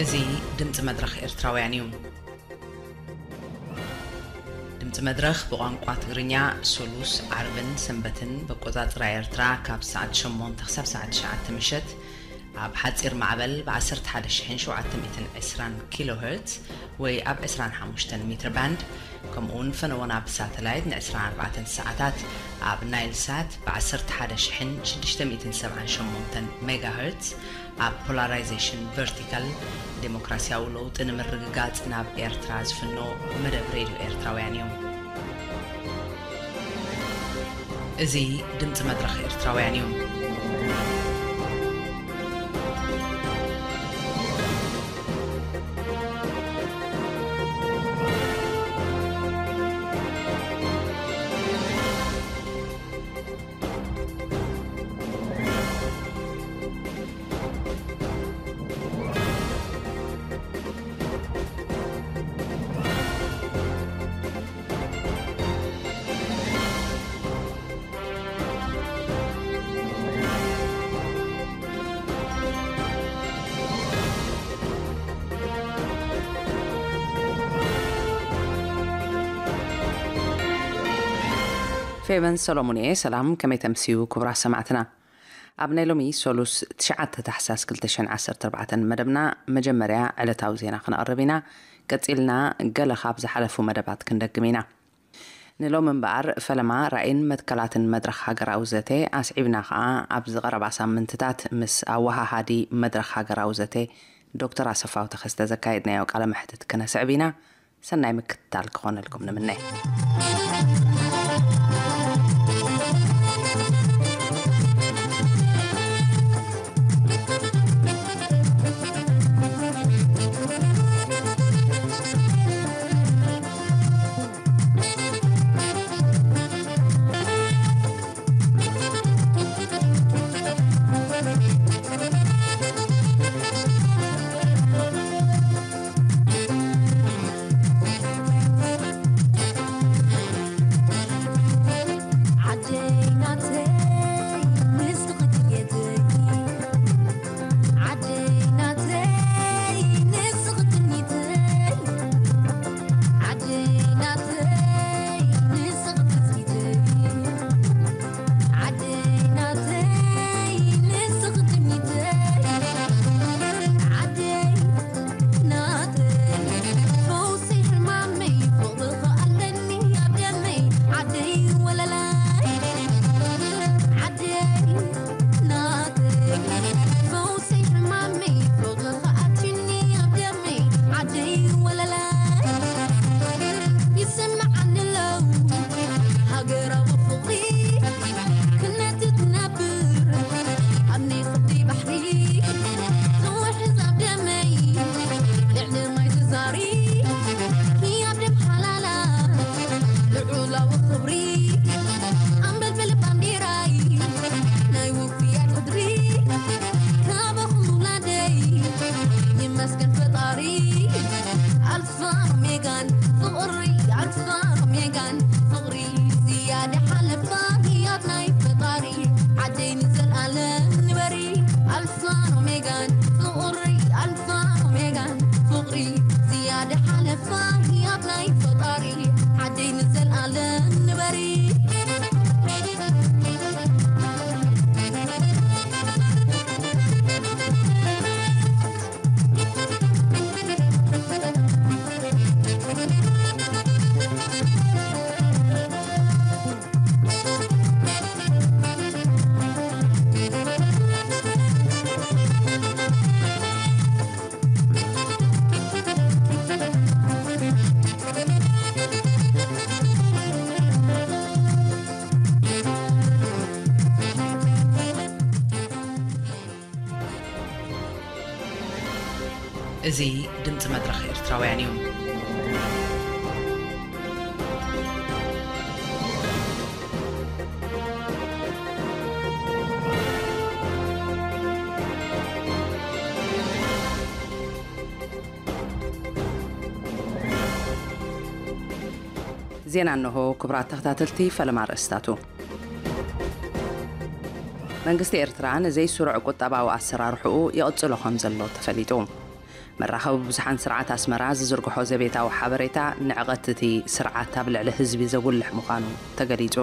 እዚ ድምፂ መድረኽ ኤርትራውያን እዩ። ድምፂ መድረኽ ብቋንቋ ትግርኛ ሶሉስ፣ ዓርብን ሰንበትን በቆፃፅራ ኤርትራ ካብ ሰዓት ሸሞንተ ክሳብ ሰዓት ትሽዓተ ምሸት ኣብ ሓፂር ማዕበል ብ ዓሰርተ ሓደ ሺሕን ሸውዓተ ሚእትን ዕስራን ኪሎ ሄርትዝ ወይ ኣብ ዕስራን ሓሙሽተን ሜትር ባንድ፣ ከምኡ እውን ፈነወና ብሳተላይት ን ዕስራን ኣርባዕተን ሰዓታት ኣብ ናይል ሳት ብ ዓሰርተ ሓደ ሺሕን ሽዱሽተ ሚእትን ሰብዓን ሸሞንተን ሜጋ ሄርትዝ ኣብ ፖላራይዜሽን ቨርቲካል ዴሞክራሲያዊ ለውጢ ንምርግጋጽ ናብ ኤርትራ ዝፍኖ መደብ ሬድዮ ኤርትራውያን እዩ። እዚ ድምጺ መድረኽ ኤርትራውያን እዩ። ፌቨን ሰሎሞን እየ። ሰላም፣ ከመይ ተምስዩ ክቡራት ሰማዕትና? ኣብ ናይ ሎሚ ሶሉስ ትሽዓተ ታሕሳስ ክልተ ሽሕን ዓሰርተ ኣርባዕተን መደብና መጀመርያ ዕለታዊ ዜና ክነቕርብ ኢና። ቀጺልና ገለ ካብ ዝሓለፉ መደባት ክንደግም ኢና። ንሎሚ እምበኣር ፈለማ ራእይን መትከላትን መድረኽ ሃገራዊ ዘተ ኣስዒብና ከኣ ኣብዚ ቀረባ ሳምንትታት ምስ ኣወሃሃዲ መድረኽ ሃገራዊ ዘተ ዶክተር ኣሰፋው ተኸስተ ዘካየድናዮ ቃለ መሕትት ክነስዕብ ኢና። ሰናይ ምክትታል ክኾነልኩም ንምነ። እዚ ድምፂ መድረኽ ኤርትራውያን እዩ። ዜና እንሆ። ክቡራት ተኸታተልቲ፣ ፈለማ ኣርእስታቱ። መንግስቲ ኤርትራ ንዘይስሩዕ ቁጠባዊ ኣሰራርሕኡ ይቕጽሎ ከም ዘሎ ተፈሊጡ። መራኸቢ ብዙሓን ስርዓት ኣስመራ ዝዝርግሖ ዘቤታዊ ሓበሬታ ንዕቐት እቲ ስርዓት ኣብ ልዕሊ ህዝቢ ዘጉልሕ ምዃኑ ተገሊጹ።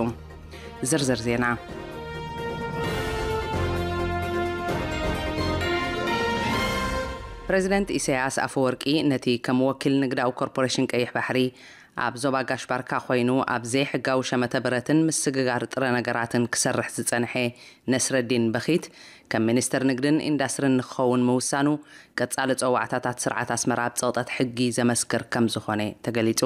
ዝርዝር ዜና። ፕሬዚደንት ኢሳያስ ኣፈወርቂ ነቲ ከም ወኪል ንግዳዊ ኮርፖሬሽን ቀይሕ ባሕሪ ኣብ ዞባ ጋሽ ባርካ ኮይኑ ኣብ ዘይሕጋዊ ሸመተ ብረትን ምስግጋር ጥረ ነገራትን ክሰርሕ ዝጸንሐ ነስረዲን በኺት ከም ሚኒስተር ንግድን ኢንዳስትሪን ንክኸውን ምውሳኑ ቀጻሊ ጸዋዕታታት ስርዓት ኣስመራ ኣብ ጸቕጠት ሕጊ ዘመስክር ከም ዝኾነ ተገሊጹ።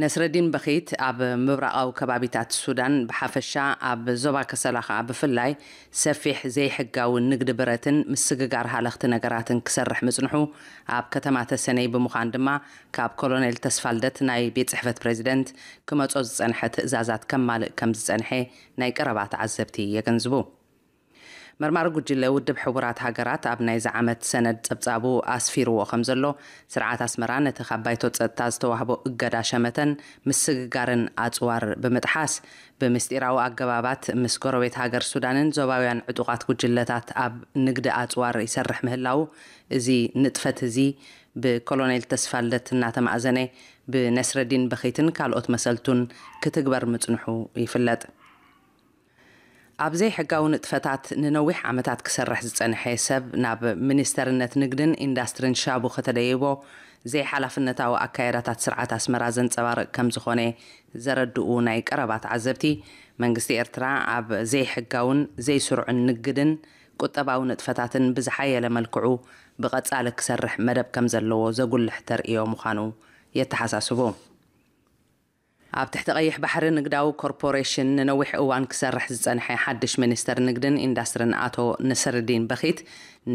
ነስረዲን በኺት ኣብ ምብራቓዊ ከባቢታት ሱዳን ብሓፈሻ ኣብ ዞባ ከሰላ ከኣ ብፍላይ ሰፊሕ ዘይሕጋዊ ንግዲ ብረትን ምስግጋር ሃለኽቲ ነገራትን ክሰርሕ ምጽንሑ ኣብ ከተማ ተሰነይ ብምዃን ድማ ካብ ኮሎኔል ተስፋልደት ናይ ቤት ጽሕፈት ፕሬዚደንት ክመጾ ዝጸንሐ ትእዛዛት ከማልእ ከም ዝጸንሐ ናይ ቀረባ ተዓዘብቲ የገንዝቡ። መርማሪ ጉጅለ ውድብ ሕቡራት ሃገራት ኣብ ናይዚ ዓመት ሰነድ ጸብጻቡ ኣስፊርዎ ከም ዘሎ፣ ስርዓት ኣስመራ ነቲ ካብ ባይቶ ጸጥታ ዝተዋህቦ እገዳ ሸመተን ምስግጋርን ኣጽዋር ብምጥሓስ፣ ብምስጢራዊ ኣገባባት ምስ ጎረቤት ሃገር ሱዳንን ዞባውያን ዕጡቓት ጉጅለታት ኣብ ንግዲ ኣጽዋር ይሰርሕ ምህላዉ፣ እዚ ንጥፈት እዚ ብኮሎኔል ተስፋልደት እናተማእዘነ ብነስረዲን በኺትን ካልኦት መሰልቱን ክትግበር ምጽንሑ ይፍለጥ። ኣብ ዘይሕጋዊ ንጥፈታት ንነዊሕ ዓመታት ክሰርሕ ዝጸንሐ ሰብ ናብ ሚኒስተርነት ንግድን ኢንዳስትሪን ሻቡ ከተደይቦ ዘይሓላፍነታዊ ኣካያዳታት ስርዓት ኣስመራ ዘንጸባርቕ ከም ዝኾነ ዘረድኡ ናይ ቀረባ ተዓዘብቲ፣ መንግስቲ ኤርትራ ኣብ ዘይሕጋውን ዘይስሩዕን ንግድን ቁጠባዊ ንጥፈታትን ብዝሓየለ መልክዑ ብቐጻሊ ክሰርሕ መደብ ከም ዘለዎ ዘጉልሕ ተርእዮ ምዃኑ የተሓሳስቡ። ኣብ ትሕቲ ቀይሕ ባሕሪ ንግዳዊ ኮርፖሬሽን ንነዊሕ እዋን ክሰርሕ ዝጸንሐ ሓድሽ ሚኒስተር ንግድን ኢንዳስትሪን ኣቶ ነስርዲን በኺት፣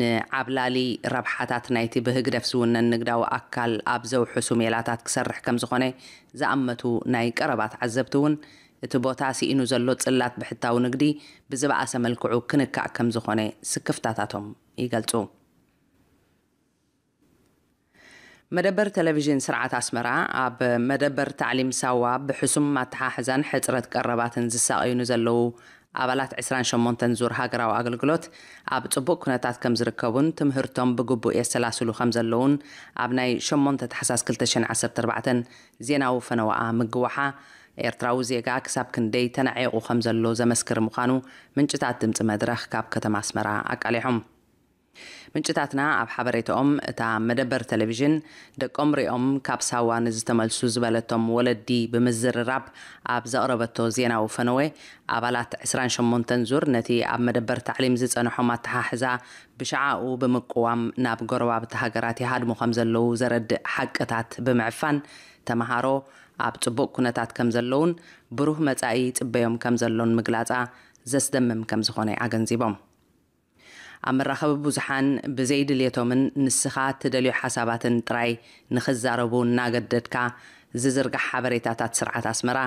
ንዓብላሊ ረብሓታት ናይቲ ብህግደፍ ዝውነን ንግዳዊ ኣካል ኣብ ዘውሕሱ ሜላታት ክሰርሕ ከም ዝኾነ ዝኣመቱ ናይ ቀረባ ተዓዘብቲ እውን፣ እቲ ቦታ ስኢኑ ዘሎ ጽላት ብሕታዊ ንግዲ ብዝበኣሰ መልክዑ ክንካእ ከም ዝኾነ ስክፍታታቶም ይገልጹ። መደበር ቴሌቪዥን ስርዓት ኣስመራ ኣብ መደበር ታዕሊም ሳዋ ብሕሱም ኣተሓሕዛን ሕጽረት ቀረባትን ዝሳቐዩ ንዘለዉ ኣባላት ዕስራን ሸሞንተን ዙር ሃገራዊ ኣገልግሎት ኣብ ጽቡቕ ኩነታት ከም ዝርከቡን ትምህርቶም ብግቡእ የሰላስሉ ከም ዘለዉን ኣብ ናይ ሸሞንተ ታሕሳስ ክልተ ሽሕን ዓሰርተ ኣርባዕተን ዜናዊ ፈነወኣ ምግዋሓ ኤርትራዊ ዜጋ ክሳብ ክንደይ ተናዒቑ ከም ዘሎ ዘመስክር ምዃኑ ምንጭታት ድምጺ መድረኽ ካብ ከተማ ኣስመራ ኣቃሊሖም። ምንጭታትና ኣብ ሓበሬታኦም፣ እታ መደበር ቴሌቪዥን ደቆም ሪኦም ካብ ሳዋ ንዝተመልሱ ዝበለቶም ወለዲ ብምዝርራብ ኣብ ዘቕረበቶ ዜናዊ ፈነወ፣ ኣባላት ዕስራን ሸሞንተን ዙር ነቲ ኣብ መደበር ታዕሊም ዝጸንሖም ኣተሓሕዛ ብሸዓኡ ብምቅዋም ናብ ጎረባብቲ ሃገራት ይሃድሙ ከም ዘለዉ ዘረድእ ሓቅታት ብምዕፋን፣ ተመሃሮ ኣብ ጽቡቕ ኩነታት ከም ዘለዉን ብሩህ መጻኢ ይጽበዮም ከም ዘሎን ምግላጻ ዘስደምም ከም ዝኾነ ኣገንዚቦም። ኣብ መራኸቢ ብዙሓን ብዘይ ድልየቶምን ንስኻ እትደልዮ ሓሳባትን ጥራይ ንኽዛረቡ እናገደድካ ዝዝርጋሕ ሓበሬታታት ስርዓት ኣስመራ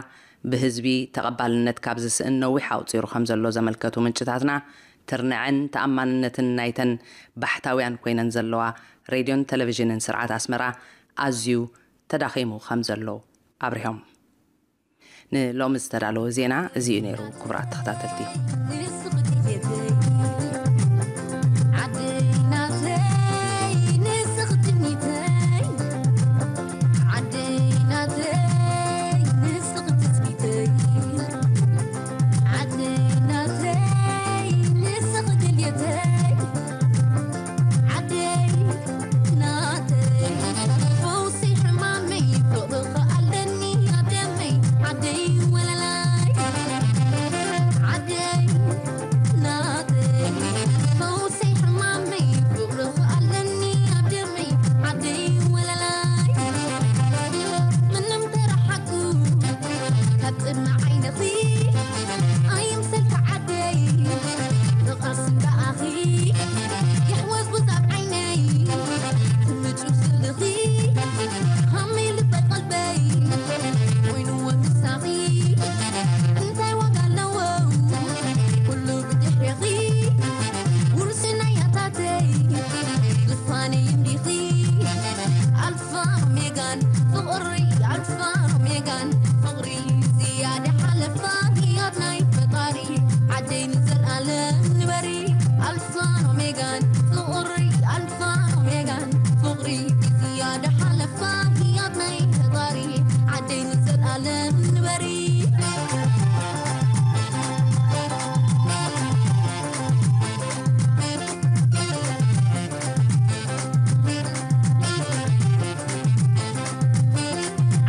ብህዝቢ ተቐባልነት ካብ ዝስእን ነዊሕ ኣቑጺሩ ከም ዘሎ ዘመልከቱ ምንጭታትና፣ ትርንዐን ተኣማንነትን ናይተን ባሕታውያን ኮይነን ዘለዋ ሬድዮን ቴሌቪዥንን ስርዓት ኣስመራ ኣዝዩ ተዳኺሙ ከም ዘሎ ኣብሪሆም። ንሎሚ ዝተዳለወ ዜና እዚ እዩ ነይሩ። ክቡራት ተኸታተልቲ፣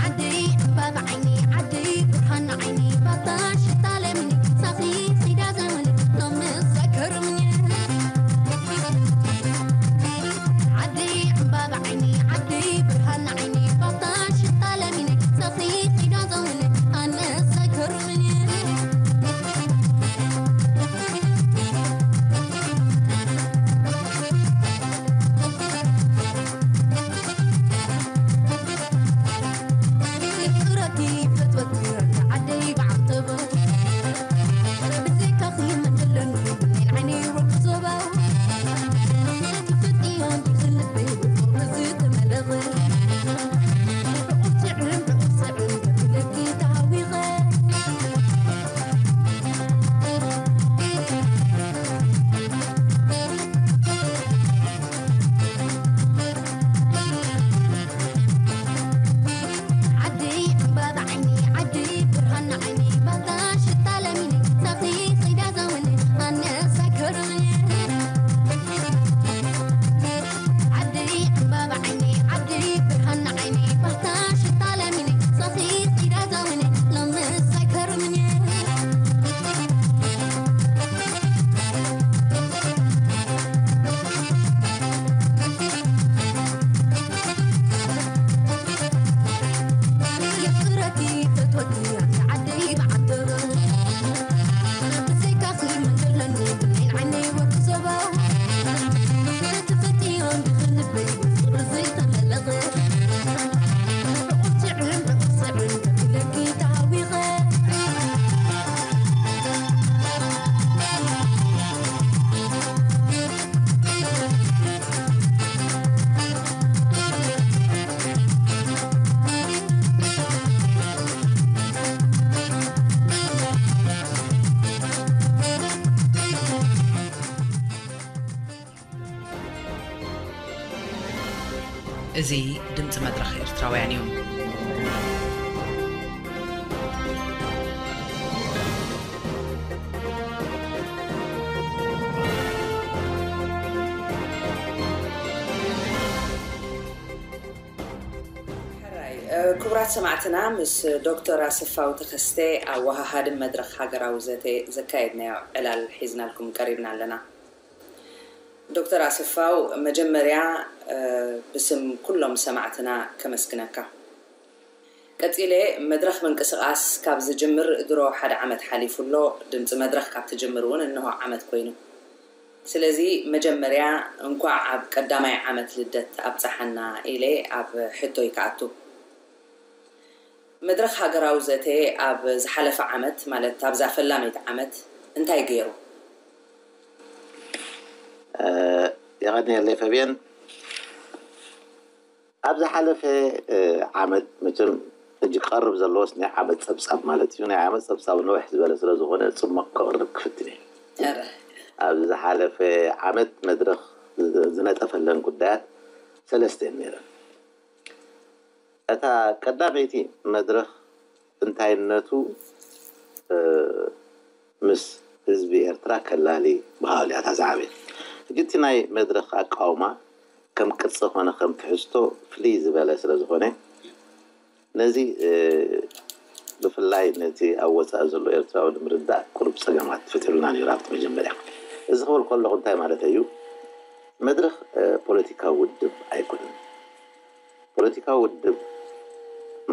ዓደይ ዕምባባ ዓይኒ ዓደይ ብርሃን ዓይኒ ባታ ሽታ ለሚኒ ሳኺ ኺዳ ዘመን ሎሚ ዘከርምኒ ዓደይ ዕምባባ ዓይኒ ዓደይ ብርሃን ዓይኒ ባታ ሽታ ለሚኒ ሳኺ ኺዳ ዘመን ኣነ ዘከርምኒ እዚ ድምፂ መድረኽ ኤርትራውያን እዩ። ሕራይ፣ ክቡራት ሰማዕትና፣ ምስ ዶክተር ኣሰፋው ተኸስተ፣ ኣወሃሃዲ መድረኽ ሃገራዊ ዘተ፣ ዘካየድናዮ ዕላል ሒዝናልኩም ቀሪብና ኣለና። ዶክተር ኣሰፋው፣ መጀመርያ ብስም ኩሎም ሰማዕትና ከመስግነካ። ቀጺለ፣ መድረኽ ምንቅስቓስ ካብ ዝጅምር ድሮ ሓደ ዓመት ሓሊፉ ኣሎ። ድምጺ መድረኽ ካብ ትጅምር እውን እንሆ ዓመት ኮይኑ። ስለዚ መጀመርያ እንኳዕ ኣብ ቀዳማይ ዓመት ልደት ኣብጽሓና ኢለ ኣብ ሕቶይ ክኣቱ። መድረኽ ሃገራዊ ዘተ ኣብ ዝሓለፈ ዓመት፣ ማለት ኣብዛ ፈላመይቲ ዓመት እንታይ ገይሩ? የቐንየለይ ፈብየን። ኣብ ዝሓለፈ ዓመት፣ መቸም ሕጂ ክቐርብ ዘለዎስ ናይ ዓመት ጸብጻብ ማለት እዩ። ናይ ዓመት ጸብጻብ ነውሕ ዝበለ ስለ ዝኾነ ጽሙቕ ከቕርብ ክፍትን እየ። ኣብ ዝሓለፈ ዓመት መድረኽ ዝነጠፈለን ጉዳያት ሰለስተ እየን ነይረን። እታ ቀዳመይቲ መድረኽ እንታይነቱ ምስ ህዝቢ ኤርትራ ከላሊ ብሃሉ እያ እታ ዝዓበየት። ሕጂ እቲ ናይ መድረኽ ኣቃውማ ከም ቅርጺ ኮነ ከም ትሕዝቶ ፍልይ ዝበለ ስለ ዝኾነ ነዚ ብፍላይ ነቲ ኣብ ወጻኢ ዘሎ ኤርትራዊ ንምርዳእ ቁሩብ ጸገማት ፈጢሩልና ነይሩ ኣብቲ መጀመርያ። እዚ ክብል ከለኹ እንታይ ማለተይ እዩ? መድረኽ ፖለቲካዊ ውድብ ኣይኮነን። ፖለቲካዊ ውድብ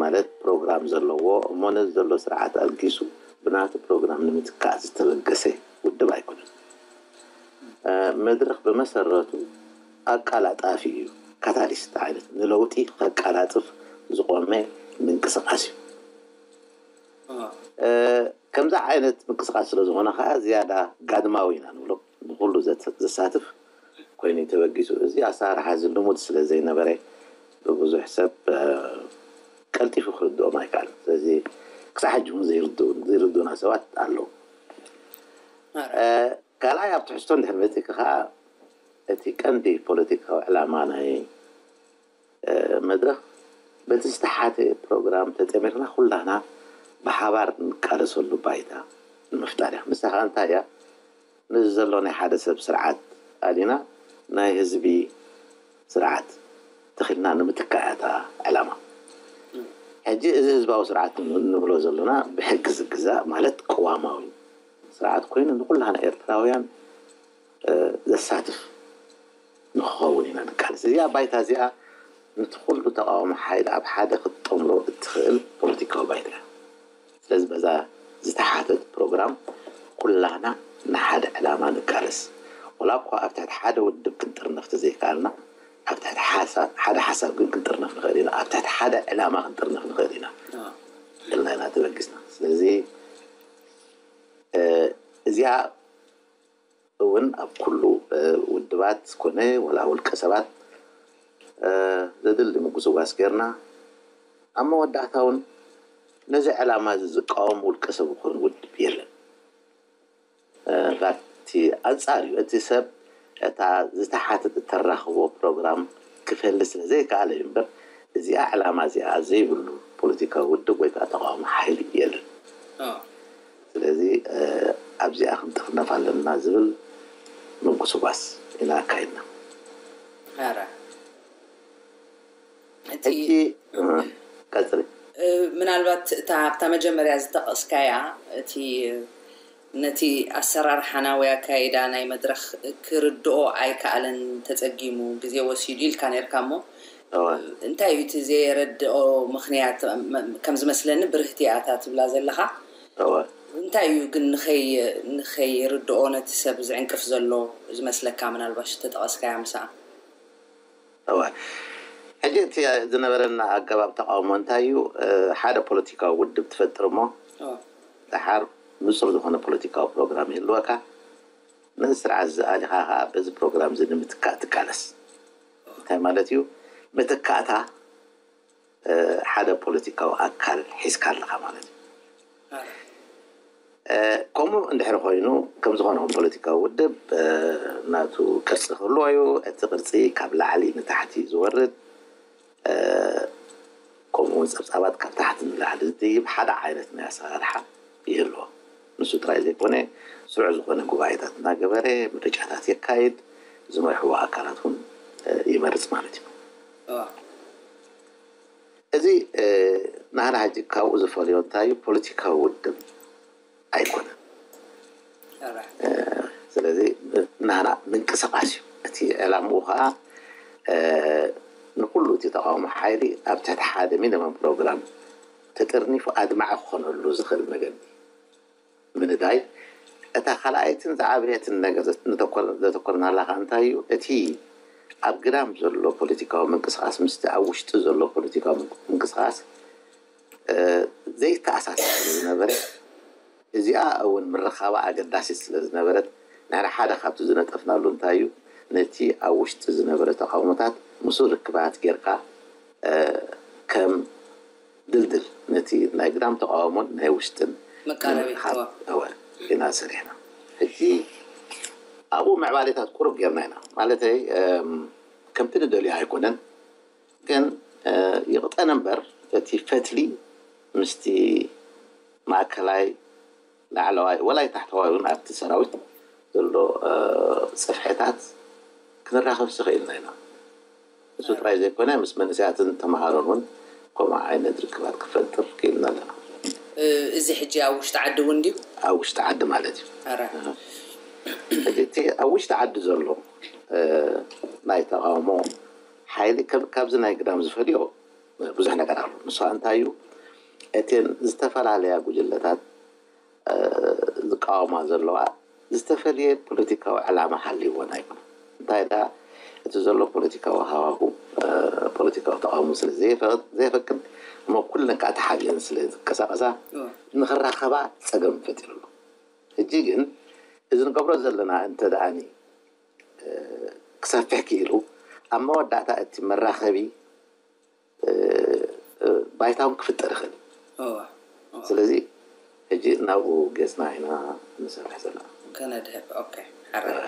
ማለት ፕሮግራም ዘለዎ እሞ ነዚ ዘሎ ስርዓት ኣልጊሱ ብናቱ ፕሮግራም ንምትካእ ዝተበገሰ ውድብ ኣይኮነን። መድረኽ ብመሰረቱ ኣቃላጣፊ እዩ፣ ካታሊስት ዓይነት ንለውጢ ከቃላጥፍ ዝቆመ ምንቅስቃስ እዩ። ከምዚ ዓይነት ምንቅስቃስ ስለዝኾነ ከዓ ዝያዳ ጋድማዊ ኢና ንብሎ፣ ንኩሉ ዘሳትፍ ኮይኑ ተበጊሱ። እዚ ኣሰራርሓ እዚ ልሙድ ስለ ዘይነበረ ብብዙሕ ሰብ ቀልጢፉ ክርድኦም ኣይከኣልን። ስለዚ ክሳብ ሕጂ እውን ዘይርድኡና ሰባት ኣለዉ። ካልኣይ ኣብቲ ሕዝቶ እንድሕር መፂእኪ ከዓ እቲ ቀንዲ ፖለቲካዊ ዕላማ ናይ መድረኽ በቲ ዝተሓተ ፕሮግራም ተጠሚርና ኩላና ብሓባር እንቃለሰሉ ባይታ ንምፍጣር እያ። ንሳ ከዓ እንታይ እያ? ነዚ ዘሎ ናይ ሓደ ሰብ ስርዓት ኣሊና ናይ ህዝቢ ስርዓት ተኺልና ንምትካእ እያ እታ ዕላማ። ሕጂ እዚ ህዝባዊ ስርዓት ንብሎ ዘለና ብሕጊ ዝግዛእ ማለት ቅዋማዊ ስርዓት ኮይኑ ንኩላህና ኤርትራውያን ዘሳትፍ ንክኸውን ኢና ንቃለስ። እዚኣ ባይታ እዚኣ ነቲ ኩሉ ተቃዋሚ ሓይሊ ኣብ ሓደ ክትጠምሮ እትኽእል ፖለቲካዊ ባይታ እያ። ስለዚ በዛ ዝተሓተት ፕሮግራም ኩላህና ንሓደ ዕላማ ንቃለስ። ወላ እኳ ኣብ ትሕቲ ሓደ ውድብ ክንጥርነፍ ተዘይከኣልና ኣብ ትሕቲ ሓደ ሓሳብ ግን ክንጥርነፍ ንኽእል ኢና። ኣብ ትሕቲ ሓደ ዕላማ ክንጥርነፍ ንኽእል ኢና ኢልና ኢና ተበጊስና። ስለዚ እዚኣ እውን ኣብ ኩሉ ውድባት ኮነ ወላ ውልቀ ሰባት ዘድሊ ምጉስጓስ ጌርና ኣብ መወዳእታ እውን ነዚ ዕላማ እዚ ዝቃወም ውልቀ ሰብ ይኹን ውድብ የለን። ቲ ኣንጻር እዩ። እቲ ሰብ እታ ዝተሓተት እተራኽቦ ፕሮግራም ክፈሊ ስለ ዘይከኣለ እዩ እምበር እዚኣ ዕላማ እዚኣ ዘይብሉ ፖለቲካዊ ውድብ ወይ ከዓ ተቃዋሚ ሓይሊ የለን። ስለዚ ኣብዚኣ ክንጥርነፍ ኣለና ዝብል ምጉስጓስ ኢና ኣካይድና። እቲ ቀጽሊ ምናልባት እታ ኣብታ መጀመርያ ዝጠቐስካያ እቲ ነቲ ኣሰራርሓና ወይ ኣካይዳ ናይ መድረኽ ክርድኦ ኣይከኣለን፣ ተጸጊሙ፣ ግዜ ወሲዱ ኢልካ ነርካ እሞ እንታይ እዩ እቲ ዘየረድኦ ምኽንያት? ከም ዝመስለኒ ብርህቲ እያ እታ ትብላ ዘለኻ። እንታይ እዩ ግን ንኸይርድኦ ነቲ ሰብ ዝዕንቅፍ ዘሎ ዝመስለካ? ምናልባሽ ተጠቐስካያ ምስኣ። እወ፣ ሕጂ እቲ ዝነበረና ኣገባብ ተቃውሞ እንታይ እዩ? ሓደ ፖለቲካዊ ውድብ ትፈጥር እሞ ደሓር ንጹር ዝኾነ ፖለቲካዊ ፕሮግራም ይህልወካ። ነዚ ስርዓት እዚ ኣሊኻ ከዓ በዚ ፕሮግራም እዚ ንምትካእ ትቃለስ። እንታይ ማለት እዩ? ምትካእታ ሓደ ፖለቲካዊ ኣካል ሒዝካ ኣለኻ ማለት እዩ። ከምኡ እንድሕር ኮይኑ ከም ዝኾነ ፖለቲካዊ ውድብ ናቱ ቅርፂ ክህልዎ እዩ። እቲ ቅርፂ ካብ ላዕሊ ንታሕቲ ዝወርድ ከምኡ እውን ፀብፃባት ካብ ታሕቲ ንላዕሊ ዝድይብ ሓደ ዓይነት ናይ ኣሰራርሓ ይህልዎ። ንሱ ጥራይ ዘይኮነ ስሩዕ ዝኾነ ጉባኤታት እናገበረ ምርጫታት የካይድ፣ ዝመርሕዎ ኣካላት እውን ይመርፅ ማለት እዩ። እዚ ናህና ሕጂ ካብኡ ዝፈልዮ እንታይ እዩ? ፖለቲካዊ ውድብ ኣይኮነን። ስለዚ ናህና ምንቅስቃስ እዩ። እቲ ዕላምኡ ከዓ ንኩሉ እቲ ተቃውሞ ሓይሊ ኣብ ትሕቲ ሓደ ሚኒመም ፕሮግራም ተጠርኒፉ ኣድማዒ ክኾነሉ ዝኽእል መገዲ ምንዳይ። እታ ካልኣይትን ዝዓበየትን ነገር ዘተኮርናላ ከዓ እንታይ እዩ? እቲ ኣብ ግዳም ዘሎ ፖለቲካዊ ምንቅስቃስ ምስቲ ኣብ ውሽጢ ዘሎ ፖለቲካዊ ምንቅስቃስ ዘይተኣሳሰር ዝነበረ፣ እዚኣ እውን ምርኻባ ኣገዳሲት ስለ ዝነበረት ንሕና ሓደ ካብቲ ዝነጠፍናሉ እንታይ እዩ? ነቲ ኣብ ውሽጢ ዝነበረ ተቃውሞታት ምስኡ ርክባት ጌርካ ከም ድልድል ነቲ ናይ ግዳም ተቃውሞን ናይ ውሽጥን መቃረቢ እወ ኢና ሰሪሕና። ሕጂ ኣብኡ ምዕባሌታት ቁሩብ ጌርና ኢና። ማለተይ ከምቲ ንደልዮ ኣይኮነን፣ ግን ይቕጠን እምበር እቲ ፈትሊ ምስቲ ማእከላይ ላዕለዋይ ወላይ ታሕተዋይ እውን ኣብቲ ሰራዊት ዘሎ ፅፍሕታት ክንራኸብ ስኽኢልና ኢና። እሱ ጥራይ ዘይኮነ ምስ መንእሰያትን ተምሃሮን እውን ከምኡ ዓይነት ርክባት ክፈጥር ክኢልና ኣለና። እዚ ሕጂ ኣብ ውሽጢ ዓዲ እውን ድዩ? ኣብ ውሽጢ ዓዲ ማለት እዩ። ሕጂ እቲ ኣብ ውሽጢ ዓዲ ዘሎ ናይ ተቃውሞ ሓይሊ ካብዚ ናይ ግዳም ዝፈልዮ ብዙሕ ነገር ኣሎ። ንሱ እንታይ እዩ? እተን ዝተፈላለያ ጉጅለታት ዝቃወማ ዘለዋ ዝተፈለየ ፖለቲካዊ ዕላማ ሃልይወን ኣይኮነን። እንታይ ደኣ እቲ ዘሎ ፖለቲካዊ ሃዋሁ ፖለቲካዊ ተቃውሞ ስለ ዘየፈቅድ እሞ ኩለን ከዓ ተሓቢአን ስለ ዝንቀሳቀሳ ንክራኸባ ፀገም ፈጢሩ ኣሎ። ሕጂ ግን እዚ ንገብሮ ዘለና እንተ ደኣኒ ክሰፍሕ ክኢሉ ኣብ መወዳእታ እቲ መራኸቢ ባይታ እውን ክፍጠር ይኽእል። ስለዚ ሕጂ ናብኡ ገፅና ኢና ንሰርሕ ዘለና። ከነድህብ ኦኬ ሓራይ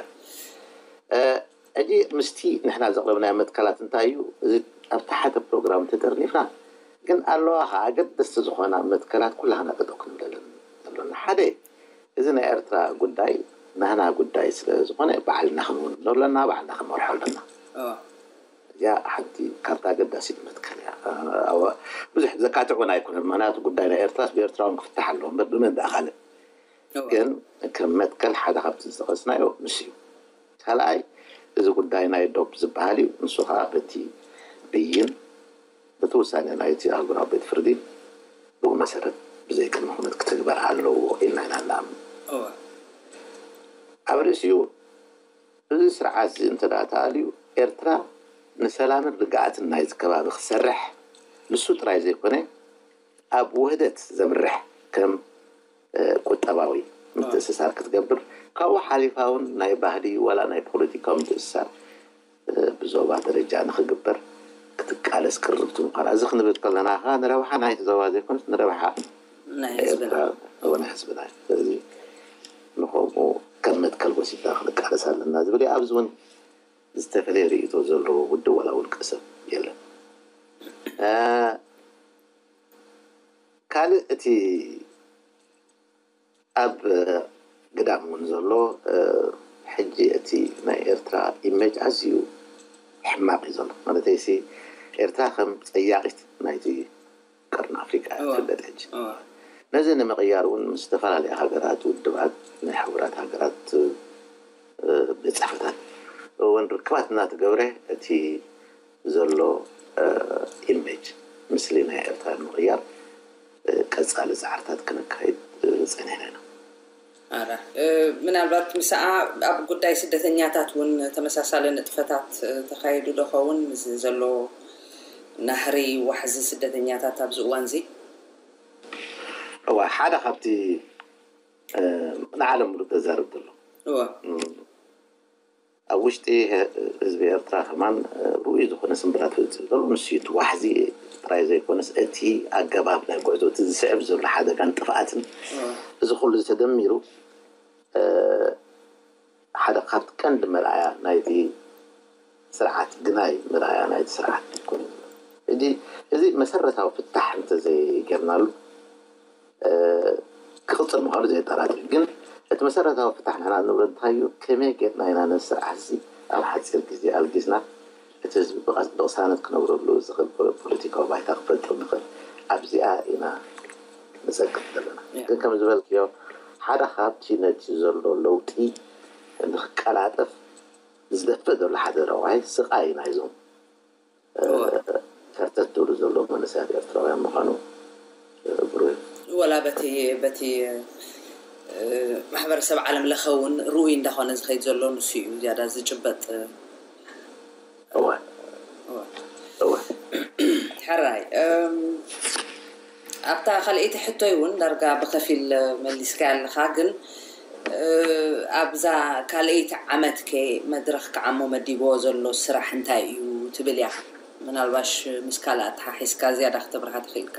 ሕጂ ምስቲ ንሕና ዘቕረብናዮ መትከላት እንታይ እዩ? እዚ ኣብቲ ሓደ ፕሮግራም ተጠርኒፍና ግን ኣለዋ ከዓ ኣገደስቲ ዝኾና መትከላት ኩላህና ጠጠው ክንብለለን ኣለና። ሓደ፣ እዚ ናይ ኤርትራ ጉዳይ ናህና ጉዳይ ስለ ዝኾነ ባዕልና ክንውንኖ ኣለና፣ ባዕልና ክንመርሖ ኣለና። እዚኣ ሓንቲ ካብታ ኣገዳሲት መትከል እያ። ብዙሕ ዘካትዕ እውን ኣይኮነን፣ ምክንያቱ ጉዳይ ናይ ኤርትራስ ብኤርትራውን ክፍታሕ ኣለዎ እምበር ብመን ደኣ ካልእ። ግን ከም መትከል ሓደ ካብቲ ዝጠቐስናዮ ንሱ እዩ። ካልኣይ፣ እዚ ጉዳይ ናይ ዶብ ዝበሃል እዩ። ንሱ ከዓ በቲ ብይን፣ በቲ ውሳኔ ናይቲ ኣህጉራዊ ቤት ፍርዲ ብኡ መሰረት ብዘይ ቅድመ ኩነት ክትግበር ኣለዎ ኢልና ኢና ንኣምን። ኣብ ርእሲኡ እዚ ስርዓት እዚ እንተ ደኣ ተኣልዩ፣ ኤርትራ ንሰላምን ርግኣትን ናይዚ ከባቢ ክሰርሕ ንሱ ጥራይ ዘይኮነ፣ ኣብ ውህደት ዘምርሕ ከም ቁጠባዊ ምትእስሳር ክትገብር፣ ካብኡ ሓሊፋ እውን ናይ ባህሊ ዋላ ናይ ፖለቲካዊ ምትእስሳር ብዞባ ደረጃ ንክግበር ክትቃለስ ቅርብቲ ምዃና። እዚ ክንብል ከለና ከዓ ንረብሓ ናይቲ ዞባ ዘይኮነስ ንረብሓ ናይ ህዝብና። ኤርትራ እውን ህዝብና። ስለዚ ንኸምኡ ከም መትከል ወሲድና ክንቃለስ ኣለና ዝብል እዩ። ኣብዚ እውን ዝተፈለየ ርእይቶ ዘለዎ ውድብ ዋላ ውልቀ ሰብ የለን። ካልእ እቲ ኣብ ግዳም እውን ዘሎ ሕጂ እቲ ናይ ኤርትራ ኢሜጅ ኣዝዩ ሕማቕ እዩ ዘሎ። ማለተይሲ ኤርትራ ከም ጸያቒት ናይቲ ቀርኒ ኣፍሪቃ እያ ትፍለጥ ሕጂ። ነዚ ንምቕያር እውን ምስ ዝተፈላለያ ሃገራት፣ ውድባት፣ ናይ ሕቡራት ሃገራት ቤት ጽሕፈታት እውን ርክባት እናተገብረ እቲ ዘሎ ኢሜጅ፣ ምስሊ ናይ ኤርትራ ንምቕያር ቀጻሊ ጻዕርታት ክነካይድ ጸኒሕና ኢና። ምናልባት ምስኣ ኣብ ጉዳይ ስደተኛታት እውን ተመሳሳሊ ንጥፈታት ተኻይዱ ዶ ኸውን? ምስ ዘሎ ናህሪ ዋሕዚ ስደተኛታት ኣብዚ እዋን እዚ? እዋ ሓደ ካብቲ ንዓለም ሙሉእ ዘዛርብ ዘሎ ኣብ ውሽጢ ህዝቢ ኤርትራ ከማን ርኡይ ዝኾነ ስንብራት ፈፂሙ ዘሎ ንሱ እዩ። እቲ ዋሕዚ ጥራይ ዘይኮነስ እቲ ኣገባብ ናይ ጉዕዞ፣ እቲ ዝስዕብ ዘሎ ሓደጋን ጥፍኣትን፣ እዚ ኩሉ ተደሚሩ ሓደ ካብቲ ቀንዲ መርኣያ ናይቲ ስርዓት፣ ግናይ መርኣያ ናይቲ ስርዓት ኮይኑ ዘሎ። ሕጂ እዚ መሰረታዊ ፍታሕ እንተዘይገርናሉ ክቕፅል ምዃኑ ዘየጠራጥር እዩ። ግን እቲ መሰረታዊ ፍታሕ ንሕና እንብሎ እንታይ እዩ? ከመይ ጌርና ኢና ነዚ ስርዓት እዚ ኣብ ሓፂር ግዜ ኣልጊስና እቲ ህዝቢ ብቐስ- ብቕሳነት ክነብረሉ ዝኽእል ፖለ- ፖለቲካዊ ባይታ ክፈጥር ንኽእል? ኣብዚኣ ኢና ንሰግር ዘለና። ግን ከም ዝበልክዮ ሓደ ካብቲ ነቲ ዘሎ ለውጢ ንክቀላጠፍ ዝደፍእ ዘሎ ሓደ ረቋሒ ስቓይ ናይዞም ከርተት ዝብሉ ዘለዉ መንእሰያት ኤርትራውያን ምዃኑ ብሩህ እዩ። ወላ በቲ በቲ ማሕበረሰብ ዓለም ለኸ እውን ርኡይ እንዳኾነ ዝኸይድ ዘሎ ንሱ እዩ ዝያዳ ዝጭበጥ። እወ እወ ሕራይ ኣብታ ካልኣይቲ ሕቶይ እውን ዳርጋ ብኸፊል መሊስካያ ኣለኻ፣ ግን ኣብዛ ካልኣይቲ ዓመት ከ መድረኽ ክዓሞ መዲብዎ ዘሎ ስራሕ እንታይ እዩ ትብል እያ? ምናልባሽ ምስ ካልእ ኣተሓሒዝካ ዝያዳ ክተብርሃ ትኽእልካ።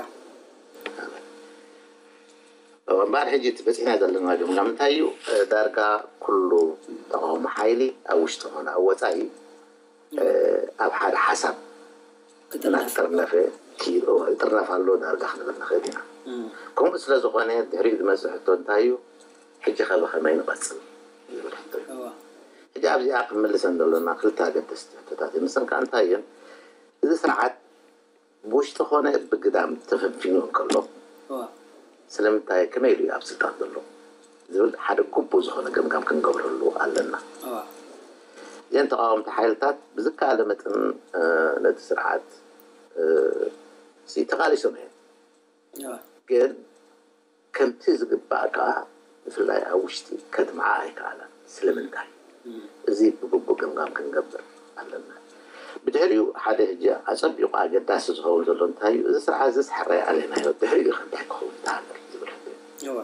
እምበኣር ሕጂ እቲ በፂሕና ዘለና ገምጋም እንታይ እዩ? ዳርጋ ኩሉ ተቃውሞ ሓይሊ ኣብ ውሽጢ ኮነ ኣብ ወፃኢ ኣብ ሓደ ሓሳብ እናተጠርነፈ ይጥርነፍ ኣሎ ዳርጋ ክንብል ንኽእል ኢና። ከምኡ ስለ ዝኾነ ድሕሪኡ ዝመፅእ ሕቶ እንታይ እዩ? ሕጂ ከ ብኸመይ ንቐፅል ዝብል ሕቶ እዩ። ሕጂ ኣብዚኣ ክንምልሰን ዘለና ክልተ ኣገደስቲ ሕቶታት እዩ። ንሰን ከዓ እንታይ እየን? እዚ ስርዓት ብውሽጢ ኾነ ብግዳም ተፈንፊኑ እንከሎ ስለምንታይ ከመይ ኢሉ እዩ ኣብ ስልጣን ዘሎ ዝብል ሓደ ግቡእ ዝኾነ ገምጋም ክንገብረሉ ኣለና። እዘን ተቃወምቲ ሓይልታት ብዝከኣለ መጠን ነቲ ስርዓት ተቃሊሶም እዮም። ግን ከምቲ ዝግባእ ከዓ ብፍላይ ኣብ ውሽጢ ከድምዓ ኣይከኣላን። ስለምንታይ? እዚ ብግቡእ ገምጋም ክንገብር ኣለና። ብድሕሪኡ ሓደ ሕጂ ኣጸቢቑ ኣገዳሲ ዝኸውን ዘሎ እንታይ እዩ? እዚ ስርዓት እዚ ስሕራይ ኣለናዮ ድሕሪኡ ከ እንታይ ክኸውን ይተሃገር ዝብል ሕቶ እዩ።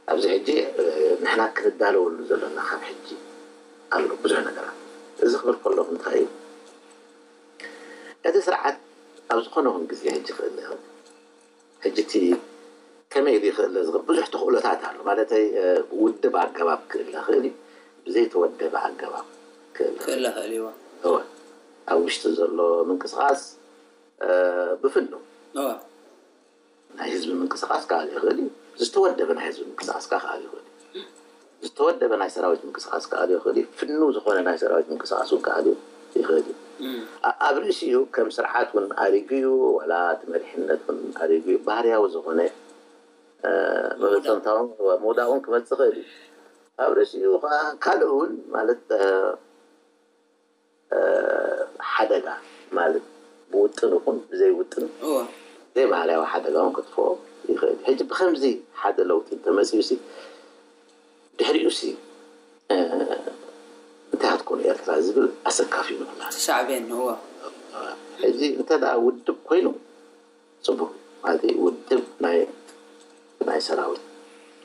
ኣብዚ ሕጂ ንሕና ክንዳለወሉ ዘለና ካብ ሕጂ ኣሎ ብዙሕ ነገራት። እዚ ክብል ከለኹ እንታይ እዩ እቲ ስርዓት ኣብ ዝኾነ ውን ግዜ ሕጂ ክእል ሕጂ እቲ ከመይ ኢሉ ይኽእል ዝብል ብዙሕ ተኽእሎታት ኣሎ ማለተይ ውድብ ኣገባብ ክእል ይኽእል እዩ ብዘይተወደበ ኣገባብ ክእል ክእል ይኽእል እዩ እወ ኣብ ውሽጢ ዘሎ ምንቅስቃስ ብፍኑ እወ። ናይ ህዝቢ ምንቅስቃስ ክኣል ይኽእል እዩ። ዝተወደበ ናይ ህዝቢ ምንቅስቃስ ክኣል ይኽእል እዩ። ዝተወደበ ናይ ሰራዊት ምንቅስቃስ ክኣል ይኽእል እዩ። ፍኑ ዝኾነ ናይ ሰራዊት ምንቅስቃስ እውን ክኣል እዩ ይኽእል እዩ። እ፣ ኣ-፣ ኣብ ርእሲኡ ከም ስርዓት እውን ኣሪጉ እዩ፣ ዋላ እቲ መሪሕነት እውን ኣሪጉ እዩ። ባህርያዊ ዝኾነ፣ እ፣ ምውዳቕ። መበጸምታውን ምውዳቕን ክመጽእ ይኽእል እዩ። ኣብ ርእሲኡ ከዓ ካልእ እውን ማለት፣ እ፣ እ፣ ሓደጋ ማለት ብውጥን ይኹን ብዘይ ውጥን እወ። ዘይባህርያዊ ሓደጋ እውን ከጥፍኦ ይኽእል። ሕጂ ብኸምዚ ሓደ ለውጢ እንተመጺኡ ሲ ድሕሪኡ ሲ፣ እ፣ እንታይ ክትኮኑ ኤርትራ ዝብል ኣሰካፊ ይመስለኒ። ሳዕቤን እወ። ሕጂ እንተ ደኣ ውድብ ኮይኑ ጽቡቕ እዩ። ማለት ውድብ ናይ፣ ናይ ሰራዊት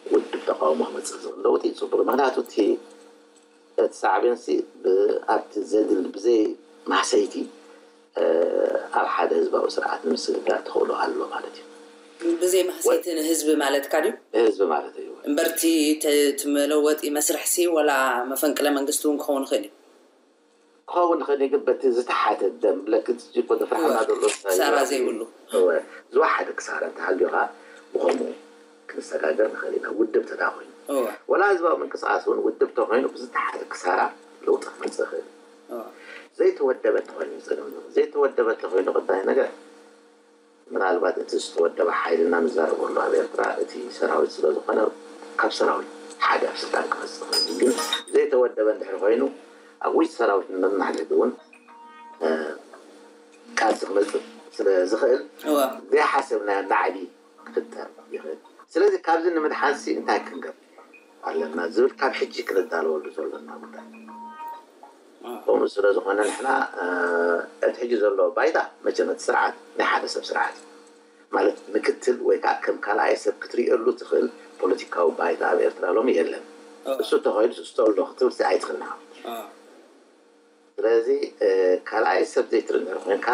ውድብ ተቃውሞ ክመጽእ ዝኽእል ለውጢ ጽቡቕ እዩ። ምኽንያቱ እቲ፣ እቲ ሳዕቤንሲ ብ-፣ ኣብቲ ዘድሊ ብዘይ ማህሰይቲ፣ እ፣ ኣብ ሓደ ህዝባዊ ስርዓት ንምስግጋር ተኽእሎ ኣሎ ማለት እዩ። ብዘይ ማህሰይቲ ንህዝቢ ማለትካ ድዩ? ንህዝቢ ማለት እዩ። እምበርቲ ተ-፣ እቲ መለወጢ መስርሕሲ ወላ መፈንቅለ መንግስቲ እውን ክኸውን ይኽእል እዩ። ክኸውን ይኽእል እዩ፣ ግን በቲ ዝተሓተ ደም ለክት እኮ ዘፍርሓና እወ፣ ዘሎ እንታይ ክሳራ እዩ? ዘይብሉ። እወ፣ ዝወሓደ ክሳራ እንተሃልዩ ኸዓ ብኸምኡ ክንሰጋገር ንኽእል ኢና፣ ውድብ ተዳ ኮይኑ። እወ። ወላ ህዝባዊ ምንቅስቃስ እውን ውድብ ተኮይኑ ብዝተሓተ ክሳራ ለውጢ ክመጽእ ይኽእል። እወ። ዘይተወደበ እንተኾይኑ እዩ ጸገም ዘሎ። ዘይተወደበ እንተኾይኑ ቀዳይ ነገር ምናልባት እቲ ዝተወደበ ሓይልና ንዛረበሉ ኣብ ኤርትራ እቲ ሰራዊት ስለ ዝኾነ ካብ ሰራዊት ሓደ ኣብ ስልጣን ክመጽእ ይኽእል እዩ። ግን ዘይተወደበ እንድሕር ኮይኑ ኣብ ውሽጢ ሰራዊት ነናሕድሕድ እውን፣ እ፣ ቃልሲ ክመጽእ ስለ ዝኽእል እወ። ዘይሓሰብናዮ ናዕቢ ክፍጠር ይኽእል። ስለዚ ካብዚ ንምድሓንሲ እንታይ ክንገብር ኣለና ዝብል ካብ ሕጂ ክንዳለወሉ ዘለና ጉዳይ። ከምኡ ስለ ዝኾነ ንሕና፣ እ፣ እቲ ሕጂ ዘሎ ባይታ መቸም እቲ ስርዓት ናይ ሓደ ሰብ ስርዓት እዩ። ማለት ምክትል ወይ ከዓ ከም ካልኣይ ሰብ ክትርእየሉ ትኽእል ፖለቲካዊ ባይታ ኣብ ኤርትራ ሎሚ የለን። እ። እሱ ተኸይዱ እሱ ኣሎ ክትብል ኣይትኽእልን ኢኻ። እ። ስለዚ፣ እ፣ ካልኣይ ሰብ ዘይትርኢ እንድሕር ኮይንካ፣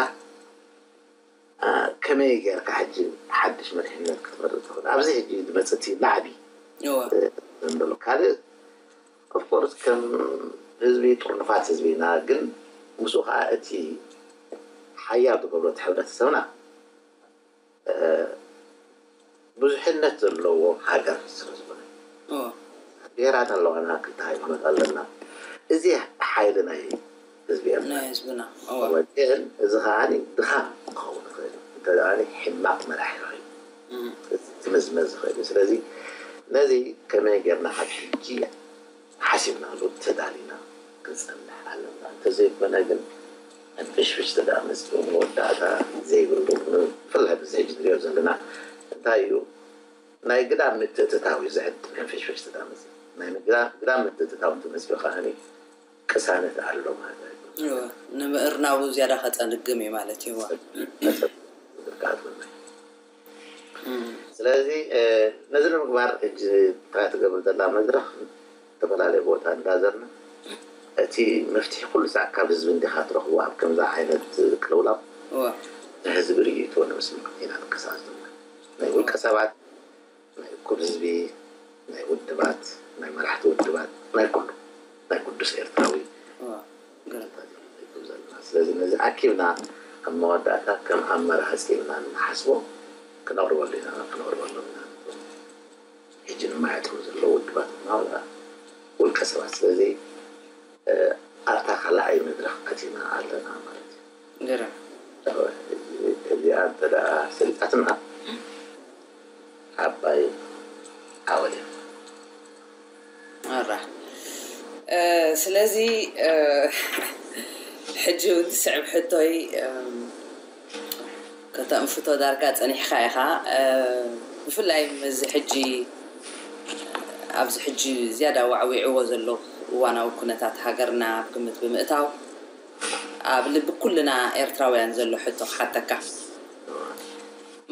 እ፣ ከመይ ጌርካ ሕጂ ሓድሽ መሪሕነት ክትመርጥ ትኽእል? ኣብዚ ሕጂ ዝመጽእ እቲ ናዕቢ፣ እወ። እ፣ ዘንበሎ ካልእ፣ ኦፍኮርስ፣ ከም ህዝቢ ጥርኑፋት ህዝቢ ኢና፣ ግን ምስኡ ከዓ እቲ ሓያል ዝገብሮ እቲ ሕብረተሰብና፣ እ፣ ብዙሕነት ዘለዎ ሃገር ስለ ዝኾነ፣ እወ። ብሄራት ኣለዋና፣ ክልተ ሃይማኖት ኣለና። እዚ ሓይሊ ናይ ህዝቢ ኤርትራ ናይ ህዝብና፣ እወ። እወ፣ ግን እዚ ከዓኒ ድኻም ክኸውን ይኽእል እዩ። እንተ ደኣ ሕማቕ መራሒ ኮይኑ እም። እዚ ክምዝመዝ ዝኽእል እዩ። ስለዚ ነዚ ከመይ ጌርና ካብ ሕጂ ሓሲብናሉ ተዳሊና ክንጸንሕ ኣለና። እንተዘይኮነ ግን ሕንፍሽፍሽ ተደኣ መጺኡ መወዳእታ ዘይብሉ፣ ብፍላይ ኣብዚ ሕጂ ንሪኦ ዘለና እንታይ እዩ? ናይ ግዳም ምትእትታው እዩ ዘዕድም ሕንፍሽፍሽ ተደኣ መጺኡ። ናይ ግዳ-፣ ግዳም ምትእትታው እንተመጺኡ ከዓኒ ቅሳነት ኣሎ ማለት እዩ። እወ፣ ንምእርናቡ ዝያዳ ከጸግም እዩ ማለት እዩ። እወ። ዝርግኣት እውን እዩ። እም። ስለዚ፣ እ፣ ነዚ ንምግባር ሕጂ እታ ትገብር ዘላ መድረኽ ዝተፈላለየ ቦታ እንዳዘርና እቲ መፍትሒ ኩሉ ሳዕ ካብ ህዝቢ እንዲኻ ትረኽቦ ኣብ ከምዛ ዓይነት ቅልውላው እወ። ንህዝቢ ርእይቶ ንምስማዕ ኢና ንንቀሳቐስ ዘለና። ናይ ውልቀ ሰባት፣ ናይ እኩብ ህዝቢ፣ ናይ ውድባት፣ ናይ መራሕቲ ውድባት፣ ናይ ኩሉ፣ ናይ ቅዱስ ኤርትራዊ እወ። ገለ። ዘለና። ስለዚ ነዚ ኣኪብና ኣብ መወዳእታ ከም ኣመራጺ ኢልና እንሓስቦ ክነቕርበሉ ኢና፣ ክነቕርበሎም ኢና። ሕጂ ንመሓየጥሉ ዘለዉ ውድባት ዋላ ውልቀ ሰባት። ስለዚ፣ እ፣ ኣብታ ካልኣይ መድረኽ ኣቲና ኣለና ማለት እዩ። ገርም። እዚኣ እንተ ደኣ ሰሊጣትና ዓባይ ዓወት እያ። ኣራ። እ፣ ስለዚ፣ እ፣ ሕጂ እውን ትስዕብ ሕቶይ፣ እም፣ ከተንፍቶ ዳርጋ ጸኒሕካ ኢኻ። እ፣ ብፍላይ ምስዚ ሕጂ ኣብዚ ሕጂ ዝያዳ ዋዕዊዕዎ ዘሎ እዋናዊ ኩነታት ሃገርና ኣብ ግምት ብምእታው፣ ኣብ ልቢ ኩልና ኤርትራውያን ዘሎ ሕቶ ክሓተካ።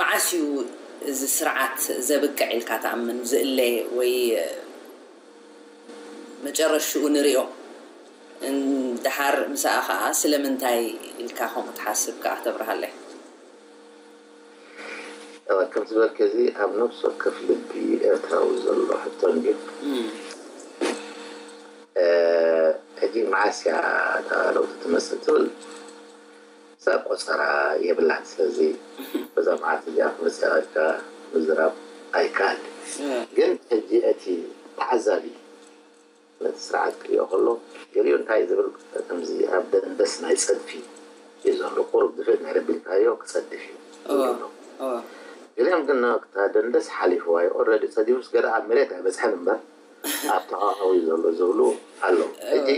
መዓስ እዩ እዚ ስርዓት ዘብቅዕ ኢልካ ትኣምን? ዝእለ ወይ መጨረሽኡ ንሪኦ። እንድሓር ምሳኣ ኸዓ ስለምንታይ ኢልካ ከምኡ ትሓስብ ከኣ ተብርሃለይ። እወ፣ ከምቲ ዝበልክዮ፣ እዚ ኣብ ነፍሲ ወከፍ ልቢ ኤርትራዊ ዘሎ ሕቶ እንድዩ። እም። እ፣ ሕጂ መዓስ እያ እታ ለውጢ ትመጽእ ትብል? እዛ እኳ ቆፀራ የብላን። ስለዚ በዛ መዓልቲ እዚኣ ክመፅእ ኢልካ ምዝራብ ኣይከኣል። ግን ሕጂ እቲ ተዓዛቢ ነቲ ስርዓት ክሪኦ ከሎ ገሊኡ እንታይ ዝብል ከምዚ ኣብ ደንደስ ናይ ፀድፊ እዩ ዘሎ። ቁሩብ ድፍእ እንድሕር ቢልካዮ ክፀድፍ እዩ ዝብሉ ኣለዉ። ገሊኦም ግን እታ ደንደስ ሓሊፍዋ እዩ። ኦረዲ ፀዲፉስ ገለ ኣብ መሬት ኣይበፅሐን እምበር ኣብ ተቓዋሚ እዩ ዘሎ ዝብሉ ኣለዉ። ሕጂ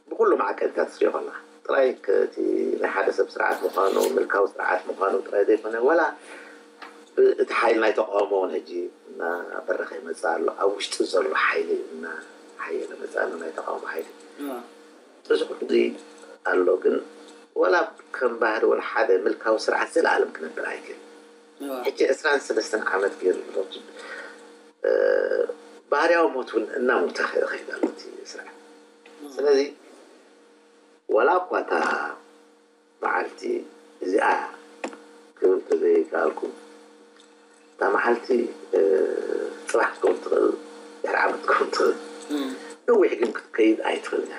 ብኩሉ መዓቀንታት ክትሪኦ ከላ ጥራይ እቲ ናይ ሓደ ሰብ ስርዓት ምዃኑ ምልካዊ ስርዓት ምዃኑ ጥራይ ዘይኮነ ዋላ እቲ ሓይሊ ናይ ተቃውሞ እውን ሕጂ እናበረኸ ይመፅእ ኣሎ። ኣብ ውሽጢ ዘሎ ሓይሊ እናሓየለ መፅእ ኣሎ፣ ናይ ተቃውሞ ሓይሊ። እዚ ኩሉ እዚ ኣሎ ግን ዋላ ከም ባህሪ ዋላ ሓደ ምልካዊ ስርዓት ዘለኣለም ክነብር ኣይክእል። ሕጂ ዕስራን ሰለስተን ዓመት ገይሩ ባህርያዊ ሞት እውን እናሞተ ይኸይድ ኣሎ እቲ ስርዓት። ስለዚ ዋላ እኳ እታ መዓልቲ እዚኣ ክብል ተዘይከኣልኩ እታ መዓልቲ ፅባሕ ክትከውን ትኽእል፣ ድሕሪ ዓመት ክትከውን ትኽእል። ነዊሕ ግን ክትከይድ ኣይትኽእል እያ።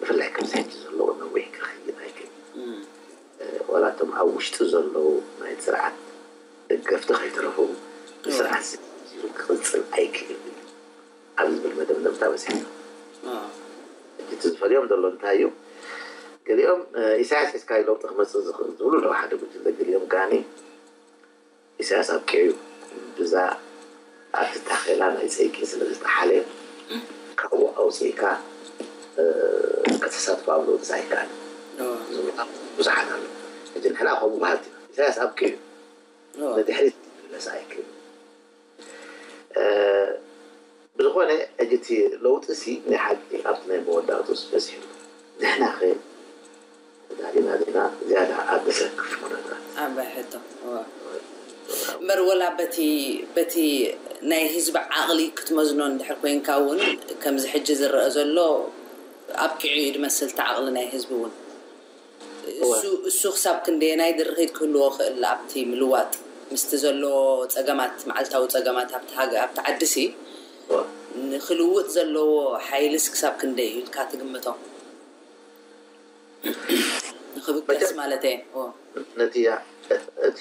ብፍላይ ከምዚ ሕጂ ዘለዎ ነዊሕ ክኸይድ ኣይክእል። ዋላ እቶም ኣብ ውሽጢ ዘለዉ ናይ ስርዓት ደገፍቲ ከይተረፉ ብስርዓት ክቕፅል ኣይክእል እዩ ኣብ ዝብል መደምደምታ በፂሕና። እቲ ዝፈልዮም ዘሎ እንታይ እዩ? ገሊኦም ኢሳያስ ሒዝካዩ ለውጢ ክመፅእ ዝኽእል ዝብሉ ኣለዉ ሓደ ጉጅለ፣ ገሊኦም ከዓኒ ኢሳያስ ኣብቂዑ እዩ፣ ብዛ ኣብቲ ታኼላ ናይ ፀይቂ ስለ ዝተሓለየ ካብኡ ኣውፅኢካ ከተሳትፎ ኣብ ለውጢ ኣይከኣል ዝብሉ ብዙሓት ኣለዉ። ሕጂ ንሕና ከምኡ በሃልቲ ኢና። ኢሳያስ ኣብቂዑ እዩ፣ ንድሕሪት ክምለስ ኣይክእል። ብዝኾነ ሕጂ እቲ ለውጢ ሲ ናይ ሓቂ ኣብቲ ናይ መወዳእትኡስ በፂሑ ኣሎ። ንሕና ኸ ተዳሊና ዲና ዝያዳ ኣብ ዘሰክፍ ኩነታት? ዓባይ ሕቶ። እምበር ወላ በቲ በቲ ናይ ህዝቢ ዓቕሊ ክትመዝኖ እንድሕር ኮይንካ እውን ከምዚ ሕጂ ዝረአ ዘሎ ኣብቂዑ እዩ ዝመስል እቲ ዓቕሊ ናይ ህዝቢ እውን። እሱ እሱ ክሳብ ክንደየናይ ድርኺት ክህልዎ ክእል ኣብቲ ምልዋጥ ምስቲ ዘሎ ፀገማት፣ መዓልታዊ ፀገማት ኣብቲ ሃገ-፣ ኣብቲ ዓዲ ሲ ንክልውጥ ዘለዎ ሓይልስ ክሳብ ክንደይ እዩ ኢልካ ትግምቶ? ንክብገስ ማለት እየ። እዎ። ነቲ እቲ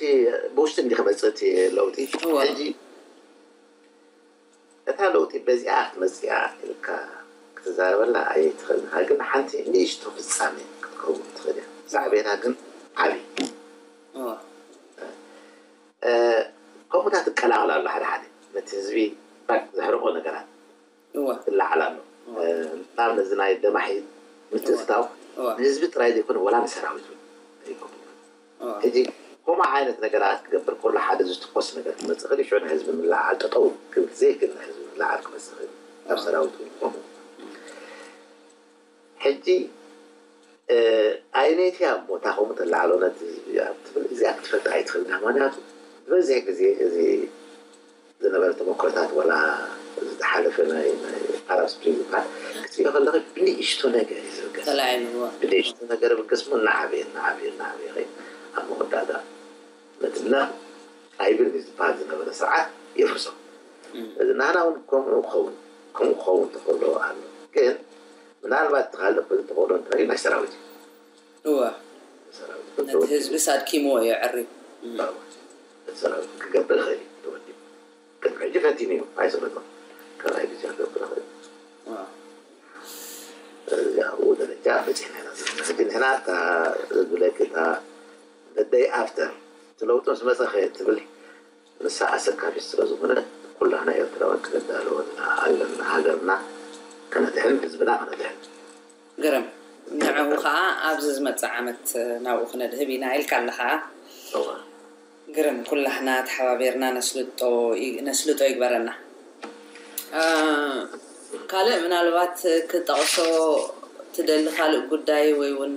ብውሽጢ እንዲ ክመፅእ እቲ ለውጢ እዎ። ሕጂ እታ ለውጢ በዚኣ ክትመፅእ እያ ኢልካ ክትዛረበላ ኣይትኽእልን ኢኻ፣ ግን ሓንቲ ንእሽቶ ፍጻሜ ክትከውን ትኽእል እያ። ሳዕቤና ግን ዓብዪ። እዋ። እ፣ ከምኡታት ትቀላቕል ኣሎ ሓደ ሓደ። ነቲ ህዝቢ ባክ ዘሕርቆ ነገራት እዋ። ይለዓል ኣሎ። እዋ። እ፣ ንኣብነት እዚ ናይ ደማሒት ምትእትታው እዋ። ንህዝቢ ጥራይ ዘይኮነ ወላ ንሰራዊት እውን ኣይከውን። ሕጂ ከምኡ ዓይነት ነገራት ክገብር ከሎ ሓደ ዝትኮስ ነገር ክመፅእ ክእል እዩ። ሽዑ ንህዝቢ ምልዓል ጠጠው ክብል ዘይክእል ንህዝቢ ምልዓል ክመፅእ ክእል እዩ። ኣብ ሰራዊት እውን ከምኡ። ሕጂ ኣየነይቲ እያ ቦታ ከምኡ ተላዕሎ ነቲ ህዝቢ እያ ትብል እዚኣ ክትፈልጥ ኣይትኽእል። ምክንያቱ ዝበዝሕ ግዜ እዚ ዝነበረ ተመክሮታት ዋላ ዝሓለፈ ናይ ናይ ኣረብ ስፕሪንግ ዝበሃል ክትሪኦ ከለኺ ብንእሽቶ ነገር እዩ ዝብገስ። ተላዒልዎ። ብንእሽቶ ነገር ብገስ ሞ እናዓበየ እናዓበየ እናዓበየ ኸይዱ ኣብ መወዳእታ ነቲ ነኽ ኣይብል ዝበሃል ዝነበረ ስርዓት የፍርሶ። እዚ ናህና እውን ከምኡ ክኸውን ከምኡ ክኸውን ተኽእሎ ኣሎ። ግን ምናልባት እቲ ካልእ ክብል ተኽእሎ እንታይ እዩ ናይ ሰራዊት እዩ። እወ። ሰራዊት ነቲ ህዝቢ ሳድኪምዎ እዩ ዕሪ። እቲ ሰራዊት ክገብር ይኽእል እዩ ተወዲቡ። ቅድሚ ሕጂ ፈቲኑ እዩ ኣይሰለጦን። ካልኣይ ግዜ ክገብር ይኽእል። እዚ ኣብኡ ደረጃ በፂሕና ኢና ዘለና። ሕጂ ንሕና እታ ዝብለኪ እታ the day after እቲ ለውጢ ምስ መፀ ከ ትብል ንሳ ኣሰካፊት ስለ ዝኾነ ኩላና ኤርትራውያን ክንዳለወላ ኣለና። ሃገርና ከነድሕን ህዝብና ከነድሕን። ግርም። ንዕኡ ከዓ ኣብዚ ዝመፅእ ዓመት ናብኡ ክነድህብ ኢና ኢልካ ኣለኻ። እወ። ግርም። ኩላህና ተሓባቢርና ነስልጦ ይ-፣ ነስልጦ ይግበረና። አ፣ ካልእ ምናልባት ክጠቕሶ ትደሊ ካልእ ጉዳይ ወይ እውን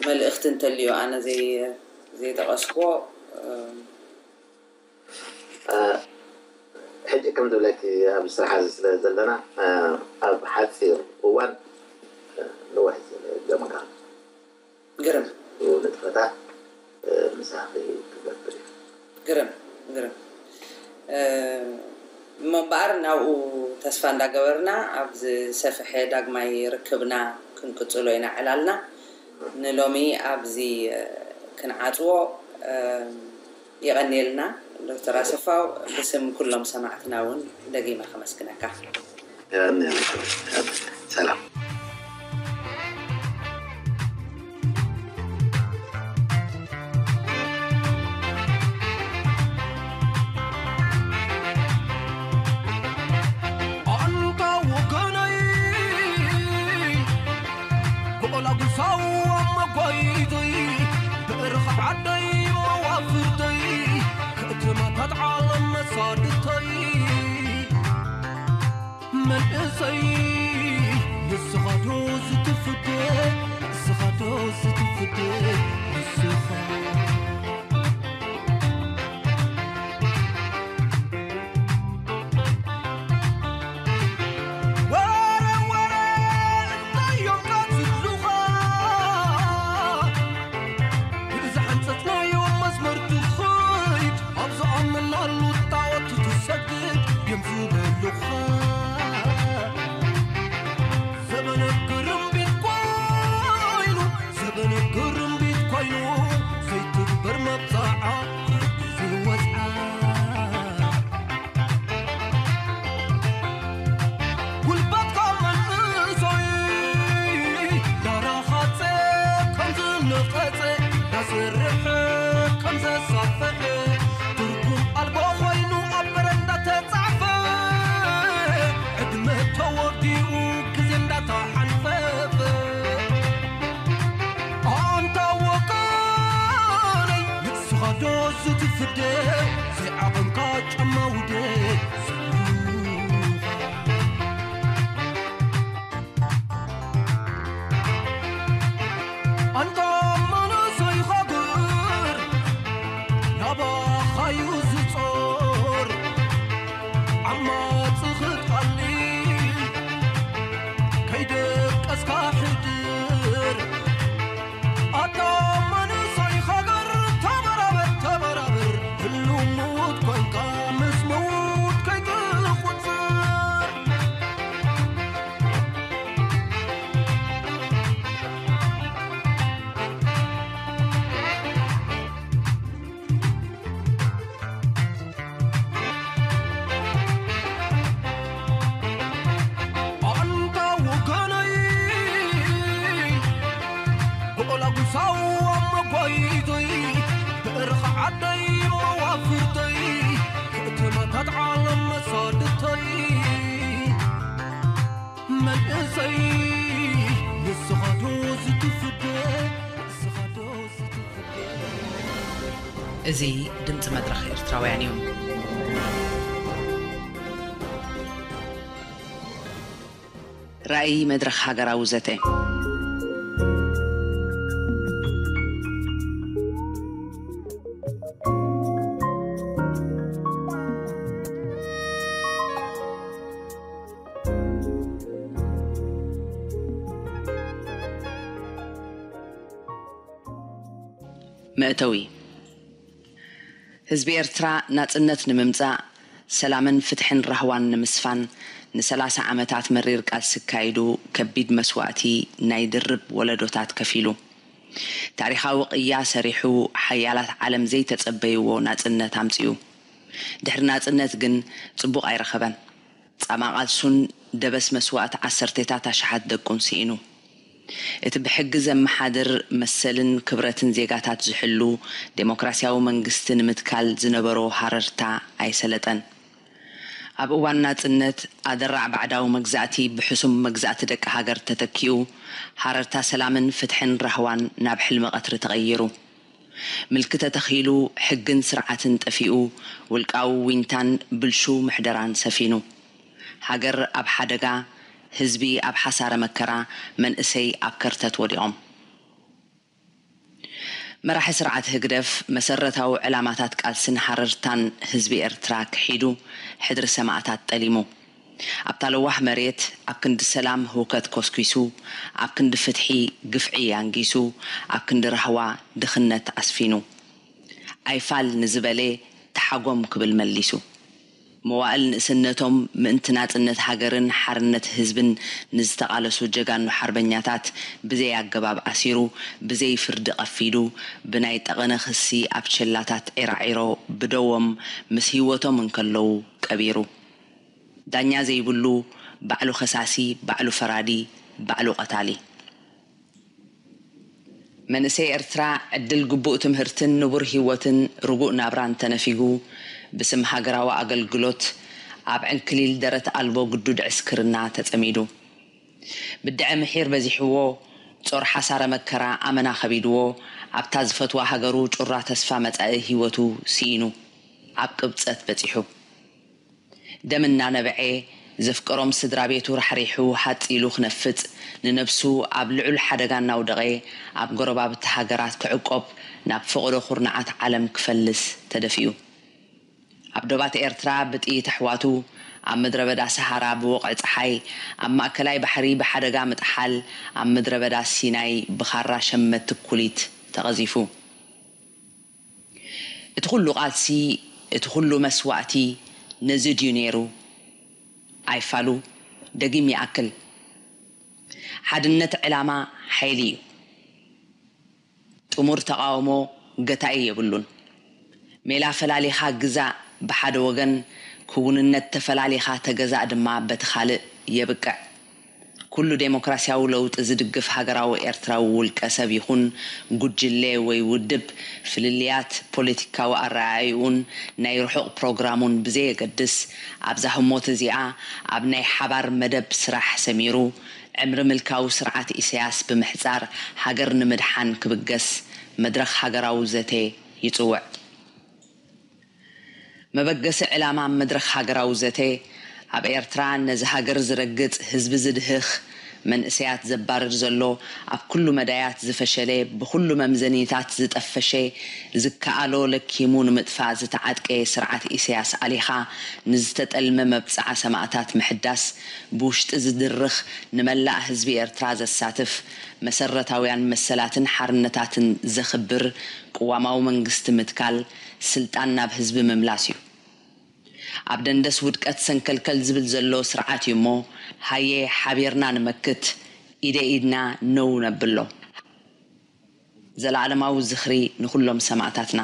መልእኽቲ እንተልዮ ኣነ ዘይ-፣ ዘይጠቐስክዎ፣ እ፣ አ፣ ሕጂ ከም ዝብለኪ ኣብ ስራሕ እዚ ስለ ዘለና፣ አ፣ ኣብ ሓፂር እዋን፣ አ፣ ንውሕ ዝበለ ገምጋም ግርም። ንጥፈታት፣ አ፣ ምሳኺ ክገብር እዩ። ግርም፣ ግርም። እ፣ እሞ እምበኣር ናብኡ ተስፋ እንዳገበርና ኣብ ዝሰፍሐ ዳግማይ ርክብና ክንቅጽሎ ኢና ዕላልና። ንሎሚ ኣብዚ ክንዓጽዎ የቐንየልና ዶክተር ኣሰፋው። ብስም ኩሎም ሰማዕትና እውን ደጊመ ከመስግነካ። ሰላም። ኣንታ ወገነይ ብቆላጉሳው ኣብ መጓይተይ ብእርኻ ዓደይ መዋፍርተይ ከተማታት ዓለም መሳድተይ መንእሰይ ንስኻ ዶ ዝትፍደ ንስኻ ዶ ዝትፍደ ንስኻ እዚ ድምፂ መድረኽ ኤርትራውያን እዩ። ራእይ መድረኽ ሃገራዊ ዘተ። መእተዊ። ህዝቢ ኤርትራ ናጽነት ንምምጻእ፣ ሰላምን ፍትሕን ራህዋን ንምስፋን ንሰላሳ ዓመታት መሪር ቃልሲ ኣካይዱ ከቢድ መስዋእቲ ናይ ድርብ ወለዶታት ከፊሉ። ታሪኻዊ ቅያ ሰሪሑ ሓያላት ዓለም ዘይተጸበይዎ ናጽነት ኣምጺኡ። ድሕሪ ናጽነት ግን ጽቡቕ ኣይረኸበን። ጻማ ቃልሱን ደበስ መስዋእቲ ዓሰርቴታት ኣሽሓት ደቁን ስኢኑ። እቲ ብሕጊ ዘመሓድር መሰልን ክብረትን ዜጋታት ዝሕሉ ዴሞክራሲያዊ መንግስቲ ንምትካል ዝነበሮ ሃረርታ ኣይሰለጠን። ኣብ እዋን ናጽነት ኣደራዕ ባዕዳዊ መግዛእቲ ብሕሱም መግዛእቲ ደቂ ሃገር ተተኪኡ፣ ሃረርታ ሰላምን ፍትሕን ራህዋን ናብ ሕልሚ ቀትሪ ተቐይሩ። ምልኪ ተተኺሉ፣ ሕግን ስርዓትን ጠፊኡ፣ ውልቃዊ ዊንታን ብልሹው ምሕደራን ሰፊኑ። ሃገር ኣብ ሓደጋ፣ ህዝቢ ኣብ ሓሳረ መከራ፣ መንእሰይ ኣብ ከርተት ወዲቖም። መራሒ ስርዓት ህግደፍ መሰረታዊ ዕላማታት ቃልስን ሃረርታን ህዝቢ ኤርትራ ክሒዱ፣ ሕድሪ ሰማእታት ጠሊሙ። ኣብታ ለዋህ መሬት ኣብ ክንዲ ሰላም ህውከት ኮስኲሱ፣ ኣብ ክንዲ ፍትሒ ግፍዒ ኣንጊሱ፣ ኣብ ክንዲ ራህዋ ድኽነት ኣስፊኑ። ኣይፋል ንዝበሌ ተሓጎም ክብል መሊሱ። መዋእል ንእስነቶም ምእንቲ ናጽነት ሃገርን ሓርነት ህዝብን ንዝተቓለሱ ጀጋኑ ሓርበኛታት ብዘይ ኣገባብ ኣሲሩ፣ ብዘይ ፍርዲ ቀፊዱ፣ ብናይ ጠቐነ ክሲ ኣብ ቸላታት ዒራዒሮ ብደዎም ምስ ህይወቶም እንከለዉ ቀቢሩ። ዳኛ ዘይብሉ፣ ባዕሉ ከሳሲ፣ ባዕሉ ፈራዲ፣ ባዕሉ ቀታሊ። መንእሰይ ኤርትራ ዕድል ግቡእ ትምህርትን ንቡር ህይወትን ርጉእ ናብራን ተነፊጉ፣ ብስም ሃገራዊ ኣገልግሎት ኣብ ዕንክሊል ደረት ኣልቦ ግዱድ ዕስክርና ተጸሚዱ። ብድዐ ምሒር በዚሕዎ፣ ጾር ሓሳረ መከራ ኣመና ከቢድዎ፣ ኣብታ ዝፈትዋ ሃገሩ ጩራ ተስፋ መጻኢ ህይወቱ ስኢኑ፣ ኣብ ቅብጸት በጺሑ። ደም እናነበዐ፣ ዘፍቀሮም ስድራ ቤቱ ራሕሪሑ ሃጽ ኢሉ ክነፍጽ፣ ንነብሱ ኣብ ልዑል ሓደጋ እናውደቐ፣ ኣብ ጎረባብቲ ሃገራት ክዕቆብ፣ ናብ ፈቐዶ ኩርናዓት ዓለም ክፈልስ ተደፊኡ። ኣብ ዶባት ኤርትራ ብጥይት ኣሕዋቱ፣ ኣብ ምድረ በዳ ሰሃራ ብወቕዒ ጸሓይ፣ ኣብ ማእከላይ ባሕሪ ብሓደጋ ምጥሓል፣ ኣብ ምድረ በዳ ሲናይ ብኻራ ሸመቲ ኩሊት ተቐዚፉ። እቲ ኩሉ ቃልሲ፣ እቲ ኩሉ መስዋእቲ ነዚ ድዩ ነይሩ? ኣይፋሉ፣ ደጊም ይኣክል። ሓድነት ዕላማ ሓይሊ እዩ። ጥሙር ተቓውሞ ገታኢ የብሉን። ሜላ ፈላሊኻ ግዛእ ብሓደ ወገን፣ ክውንነት ተፈላሊኻ ተገዛእ ድማ በቲ ካልእ የብቅዕ። ኩሉ ዴሞክራሲያዊ ለውጢ ዝድግፍ ሃገራዊ ኤርትራዊ ውልቀ ሰብ ይኹን ጉጅለ ወይ ውድብ፣ ፍልልያት ፖለቲካዊ ኣረኣእይኡን ናይ ርሑቕ ፕሮግራሙን ብዘየገድስ፣ ኣብዛ ህሞት እዚኣ ኣብ ናይ ሓባር መደብ ስራሕ ሰሚሩ፣ ዕምሪ ምልካዊ ስርዓት ኢሳያስ ብምሕጻር ሃገር ንምድሓን ክብገስ መድረኽ ሃገራዊ ዘተ ይጽውዕ። መበገሲ ዕላማ መድረኽ ሃገራዊ ዘተ፣ ኣብ ኤርትራ ነዚ ሃገር ዝረግጽ፣ ህዝቢ ዝድህኽ፣ መንእሰያት ዘባርር ዘሎ፣ ኣብ ኩሉ መዳያት ዝፈሸለ፣ ብኹሉ መምዘኒታት ዝጠፈሸ፣ ዝከኣሎ ለኪሙ ንምጥፋእ ዝተዓጥቀ ስርዓት ኢሳያስ ኣሊኻ፣ ንዝተጠልመ መብጽዓ ሰማእታት ምሕዳስ፣ ብውሽጢ ዝድርኽ፣ ንመላእ ህዝቢ ኤርትራ ዘሳትፍ፣ መሰረታውያን መሰላትን ሓርነታትን ዘኽብር ቅዋማዊ መንግስቲ ምትካል፣ ስልጣን ናብ ህዝቢ ምምላስ እዩ። ኣብ ደንደስ ውድቀት ሰንከልከል ዝብል ዘሎ ስርዓት እዩ እሞ፣ ሃየ ሓቢርና ንመክት፣ ኢደ ኢድና ነው ነብሎ። ዘለኣለማዊ ዝኽሪ ንኹሎም ሰማእታትና።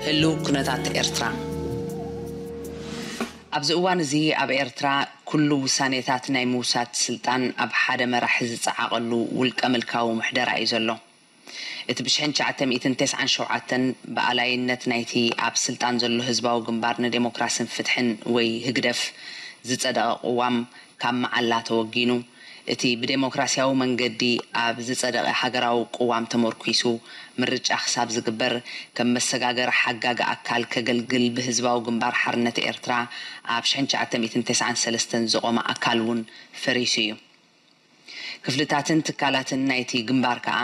ህሉው ኩነታት ኤርትራ። ኣብዚ እዋን እዚ ኣብ ኤርትራ ኩሉ ውሳኔታት ናይ ምውሳድ ስልጣን ኣብ ሓደ መራሒ ዝጸዓቐሉ ውልቀ ምልካዊ ምሕደራ እዩ ዘሎ። እቲ ብሽሕን ትሽዓተ ሚእትን ተስዓን ሸውዓተን ብኣላይነት ናይቲ ኣብ ስልጣን ዘሎ ህዝባዊ ግንባር ንዴሞክራስን ፍትሕን ወይ ህግደፍ ዝጸደቐ ቅዋም ካብ መዓላ ተወጊኑ፣ እቲ ብዴሞክራሲያዊ መንገዲ ኣብ ዝጸደቐ ሃገራዊ ቅዋም ተመርኲሱ ምርጫ ክሳብ ዝግበር፣ ከም መሰጋገሪ ሓጋጊ ኣካል ከገልግል ብህዝባዊ ግንባር ሓርነት ኤርትራ ኣብ ሽሕን ትሽዓተ ሚእትን ተስዓን ሰለስተን ዝቖመ ኣካል እውን ፈሪሱ እዩ። ክፍልታትን ትካላትን ናይቲ ግንባር ከኣ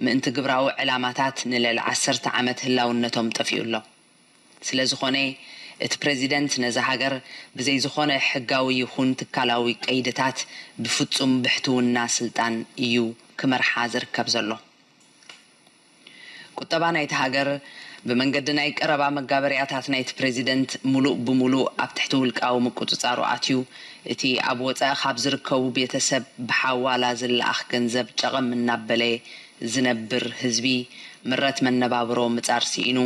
ምእንቲ ግብራዊ ዕላማታት ንልዕሊ ዓሰርተ ዓመት ህላውነቶም ጠፊኡ ኣሎ። ስለ ዝኾነ፣ እቲ ፕረዚደንት ነዛ ሃገር ብዘይ ዝኾነ ሕጋዊ ይኹን ትካላዊ ቀይድታት ብፍጹም ብሕትውና ስልጣን እዩ ክመርሓ ዝርከብ ዘሎ። ቁጠባ ናይቲ ሃገር ብመንገዲ ናይ ቀረባ መጋበርያታት ናይቲ ፕረዚደንት ምሉእ ብምሉእ ኣብ ትሕቲ ውልቃዊ ምቁጽጻሩ ኣትዩ፣ እቲ ኣብ ወጻኢ ካብ ዝርከቡ ቤተሰብ ብሓዋላ ዝለኣኽ ገንዘብ ጨቐም እናበለ ዝነብር ህዝቢ ምረት መነባብሮ ምጻር ስኢኑ፣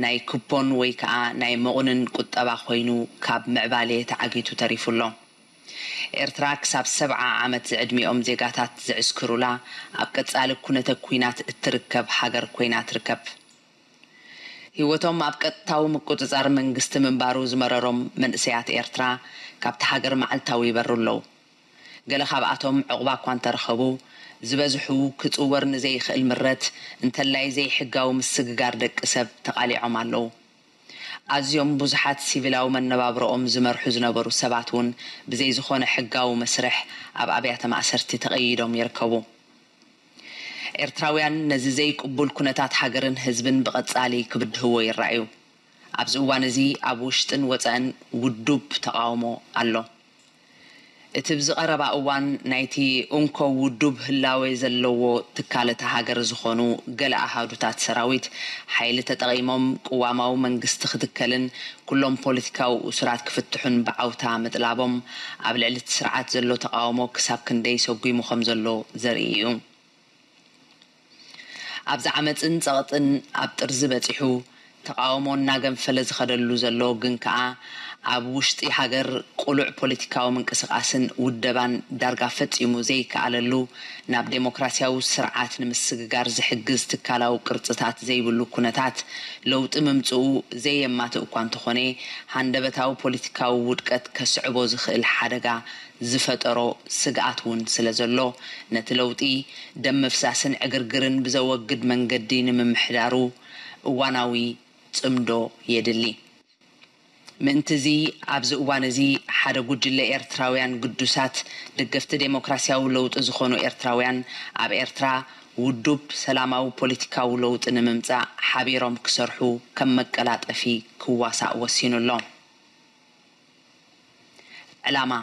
ናይ ኩፖን ወይ ከኣ ናይ መቑንን ቁጠባ ኮይኑ ካብ ምዕባሌ ተዓጊቱ ተሪፉ ኣሎ። ኤርትራ ክሳብ ሰብዓ ዓመት ዝዕድሚኦም ዜጋታት ዝዕስክሩላ ኣብ ቀጻሊ ኩነተ ኲናት እትርከብ ሃገር ኮይና ትርከብ። ህይወቶም ኣብ ቀጥታዊ ምቁጽጻር መንግስቲ ምንባሩ ዝመረሮም መንእሰያት ኤርትራ ካብቲ ሃገር መዓልታዊ ይበሩ ኣለዉ። ገለ ካብኣቶም ዕቑባ እኳ እንተረኸቡ፣ ዝበዝሑ ክጽወር ንዘይኽእል ምረት፣ እንተላይ ዘይሕጋዊ ምስግጋር ደቂ ሰብ ተቓሊዖም ኣለዉ። ኣዝዮም ብዙሓት ሲቪላዊ መነባብሮኦም ዝመርሑ ዝነበሩ ሰባት እውን ብዘይ ዝኾነ ሕጋዊ መስርሕ ኣብ ኣብያተ ማእሰርቲ ተቐይዶም ይርከቡ። ኤርትራውያን ነዚ ዘይቅቡል ኩነታት ሃገርን ህዝብን ብቐጻሊ ክብድህዎ ይረኣዩ። ኣብዚ እዋን እዚ ኣብ ውሽጥን ወጻእን ውዱብ ተቓውሞ ኣሎ። እቲ ብዝቐረባ እዋን ናይቲ እንኮ ውዱብ ህላዌ ዘለዎ ትካል እታ ሃገር ዝኾኑ ገለ ኣሃዱታት ሰራዊት ሓይሊ ተጠቒሞም ቅዋማዊ መንግስቲ ክትከልን ኩሎም ፖለቲካዊ እሱራት ክፍትሑን ብዓውታ ምጥላቦም ኣብ ልዕሊ እቲ ስርዓት ዘሎ ተቓውሞ ክሳብ ክንደይ ሰጒሙ ከም ዘሎ ዘርኢ እዩ። ኣብዚ ዓመፅን ፀቕጥን ኣብ ጥርዚ በፂሑ ተቓውሞ እናገንፈለ ዝኸደሉ ዘሎ ግን ከኣ ኣብ ውሽጢ ሃገር ቅሉዕ ፖለቲካዊ ምንቅስቓስን ውደባን ዳርጋ ፈፂሙ ዘይከኣለሉ ናብ ዴሞክራሲያዊ ስርዓት ንምስግጋር ዝሕግዝ ትካላዊ ቅርፅታት ዘይብሉ ኩነታት ለውጢ ምምፅኡ ዘየማትእ እኳ እንተኾነ ሃንደበታዊ ፖለቲካዊ ውድቀት ከስዕቦ ዝኽእል ሓደጋ ዝፈጠሮ ስግኣት እውን ስለ ዘሎ ነቲ ለውጢ ደም ምፍሳስን ዕግርግርን ብዘወግድ መንገዲ ንምምሕዳሩ እዋናዊ ጽምዶ የድሊ። ምእንቲ እዚ ኣብዚ እዋን እዚ ሓደ ጉጅለ ኤርትራውያን ግዱሳት ደገፍቲ ዴሞክራሲያዊ ለውጢ ዝኾኑ ኤርትራውያን ኣብ ኤርትራ ውዱብ ሰላማዊ ፖለቲካዊ ለውጢ ንምምጻእ ሓቢሮም ክሰርሑ ከም መቀላጠፊ ክዋሳእ ወሲኑ ኣሎ። ዕላማ